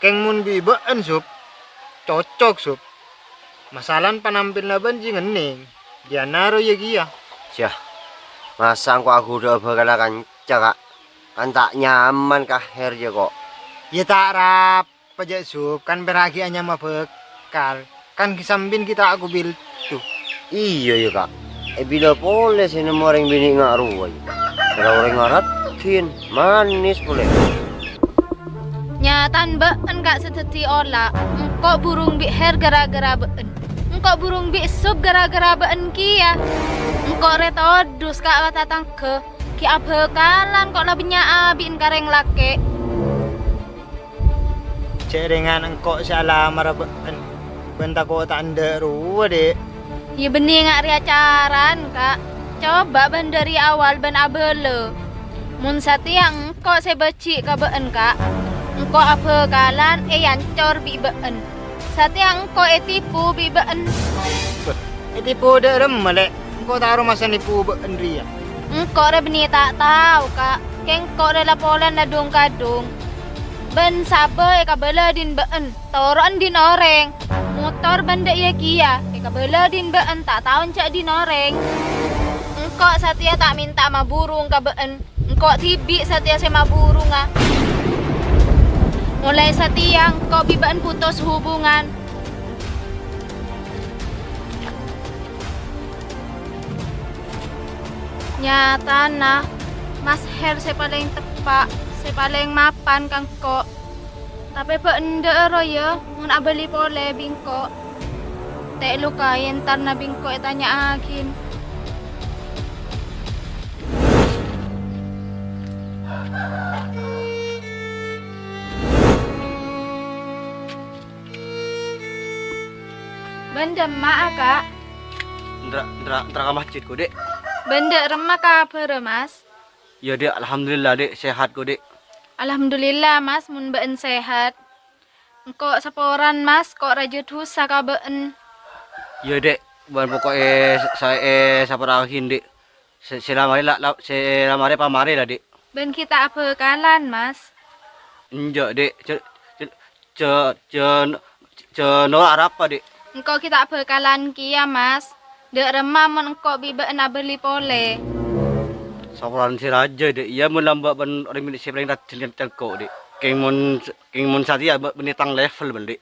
Kèng mon bi' bâ'en, Sup, cocok, Sup. Masalan panampilna bân jiyâ ngennèng, Diana rowa iyâ kèya. Yah, masa engko' aghudhu'â bhâkalla kanca, Ka'? Kan ta' nyaman ka Her jiyâ, ko'. Yâ ta' arapa jâ', Sup, kan pèra' ghi' anyama bhâkal. Kan ghi' sambin ghi' ta' akobiltu. Iyâ, yâ, Ka'. È bilâ polè sè nemmo orèng binè' enga' rowa, yâ. Pèra' orèngnga raddhin, manis polè. Nyatana bâ'en, Ka', sè dhâddhi ola'. Engko' burung bi' Her ghârâ-ghârâ bâ'en. Engko' burung bi' Sup ghârâ-ghârâ bâ'en kèya. Engko' rè todus, Ka', ka tatangghâ. Ghi' abhâkalan ko' la bânnya' abi'na ka rèng lakè'. Cè' rèngan engko' sè alamara bâ'en, bân tako' ta' endâ' rowa, Dhi'. Yâ bânnè nga' rèya carana, Ka'. Coba bân dhâri awal bân abâlâ. Mon satèya engko' sè bâji' ka bâ'en, Ka', engko' abhâkalan èancor bi' bâ'en. Satèya engko' ètipu bi' bâ'en. Bâh, ètipu dâ' remma, Lè'? Engko' ta' aromasa nipu bâ'en rèya. Engko' rè bânnè ta' tao, Ka'. Kèng engko' rè la polana dhung-kadhung. Bân sabâ èkabâlâ dhin bâ'en, toro'an dhin orèng. Motor bân dâ' iyâ kèya èkabâlâ dhin bâ'en, ta' tao enjâ' dhin orèng. Engko' satèya ta' mènta maburung ka bâ'en. Engko' dhibi' satèya sè maburunga. Molaè satèya engko' bi' bâ'en putus hubungan. Nyatana, Mas Her sè palèng teppa', sè palèng mapan ka engko'. Tapè bâ' endâ'â rowa, yâ, mon abâli polè bi' engko'. Ta' èlokaè entarna bi' engko' ètanya'aghin. Bân dâ'emma'a, Ka'? Ndra, ndra, ndra ka masjid, ko', Dhi'. Bân dâ' remma kabhârâ, Mas? Iyâ, Dhi', alhamdulillah, Dhi', sehat, ko', Dhi'. Alhamdulillah, Mas, mon bâ'en sehat. Engko' saporana, Mas, ko' rajâ dhusa ka bâ'en. Iyâ, Dhi', bân poko'è sa-, è sapora'aghin, Dhi'. Sè, sè la marè la, la, sè la marè pamarè la, Dhi'. Bân ghi' ta' abhâkalan, Mas? Enjâ', Dhi'. Jâ-, jâ-, jâ-, jâ-, jâ-, noro' arapa, Dhi'? Engko' ghi' ta' abhâkalan kèya, Mas. Dâ' remma mon engko' bi' bâ'en abâli polè. Saporana sè rajâ, Dhi'. Iyâ, mon lambâ' bân orèng binè' sè palèng rajin cengko', Dhi'. Kèng mon, kèng mon satèya bâ-, bânnè tang level, bân, Dhi'.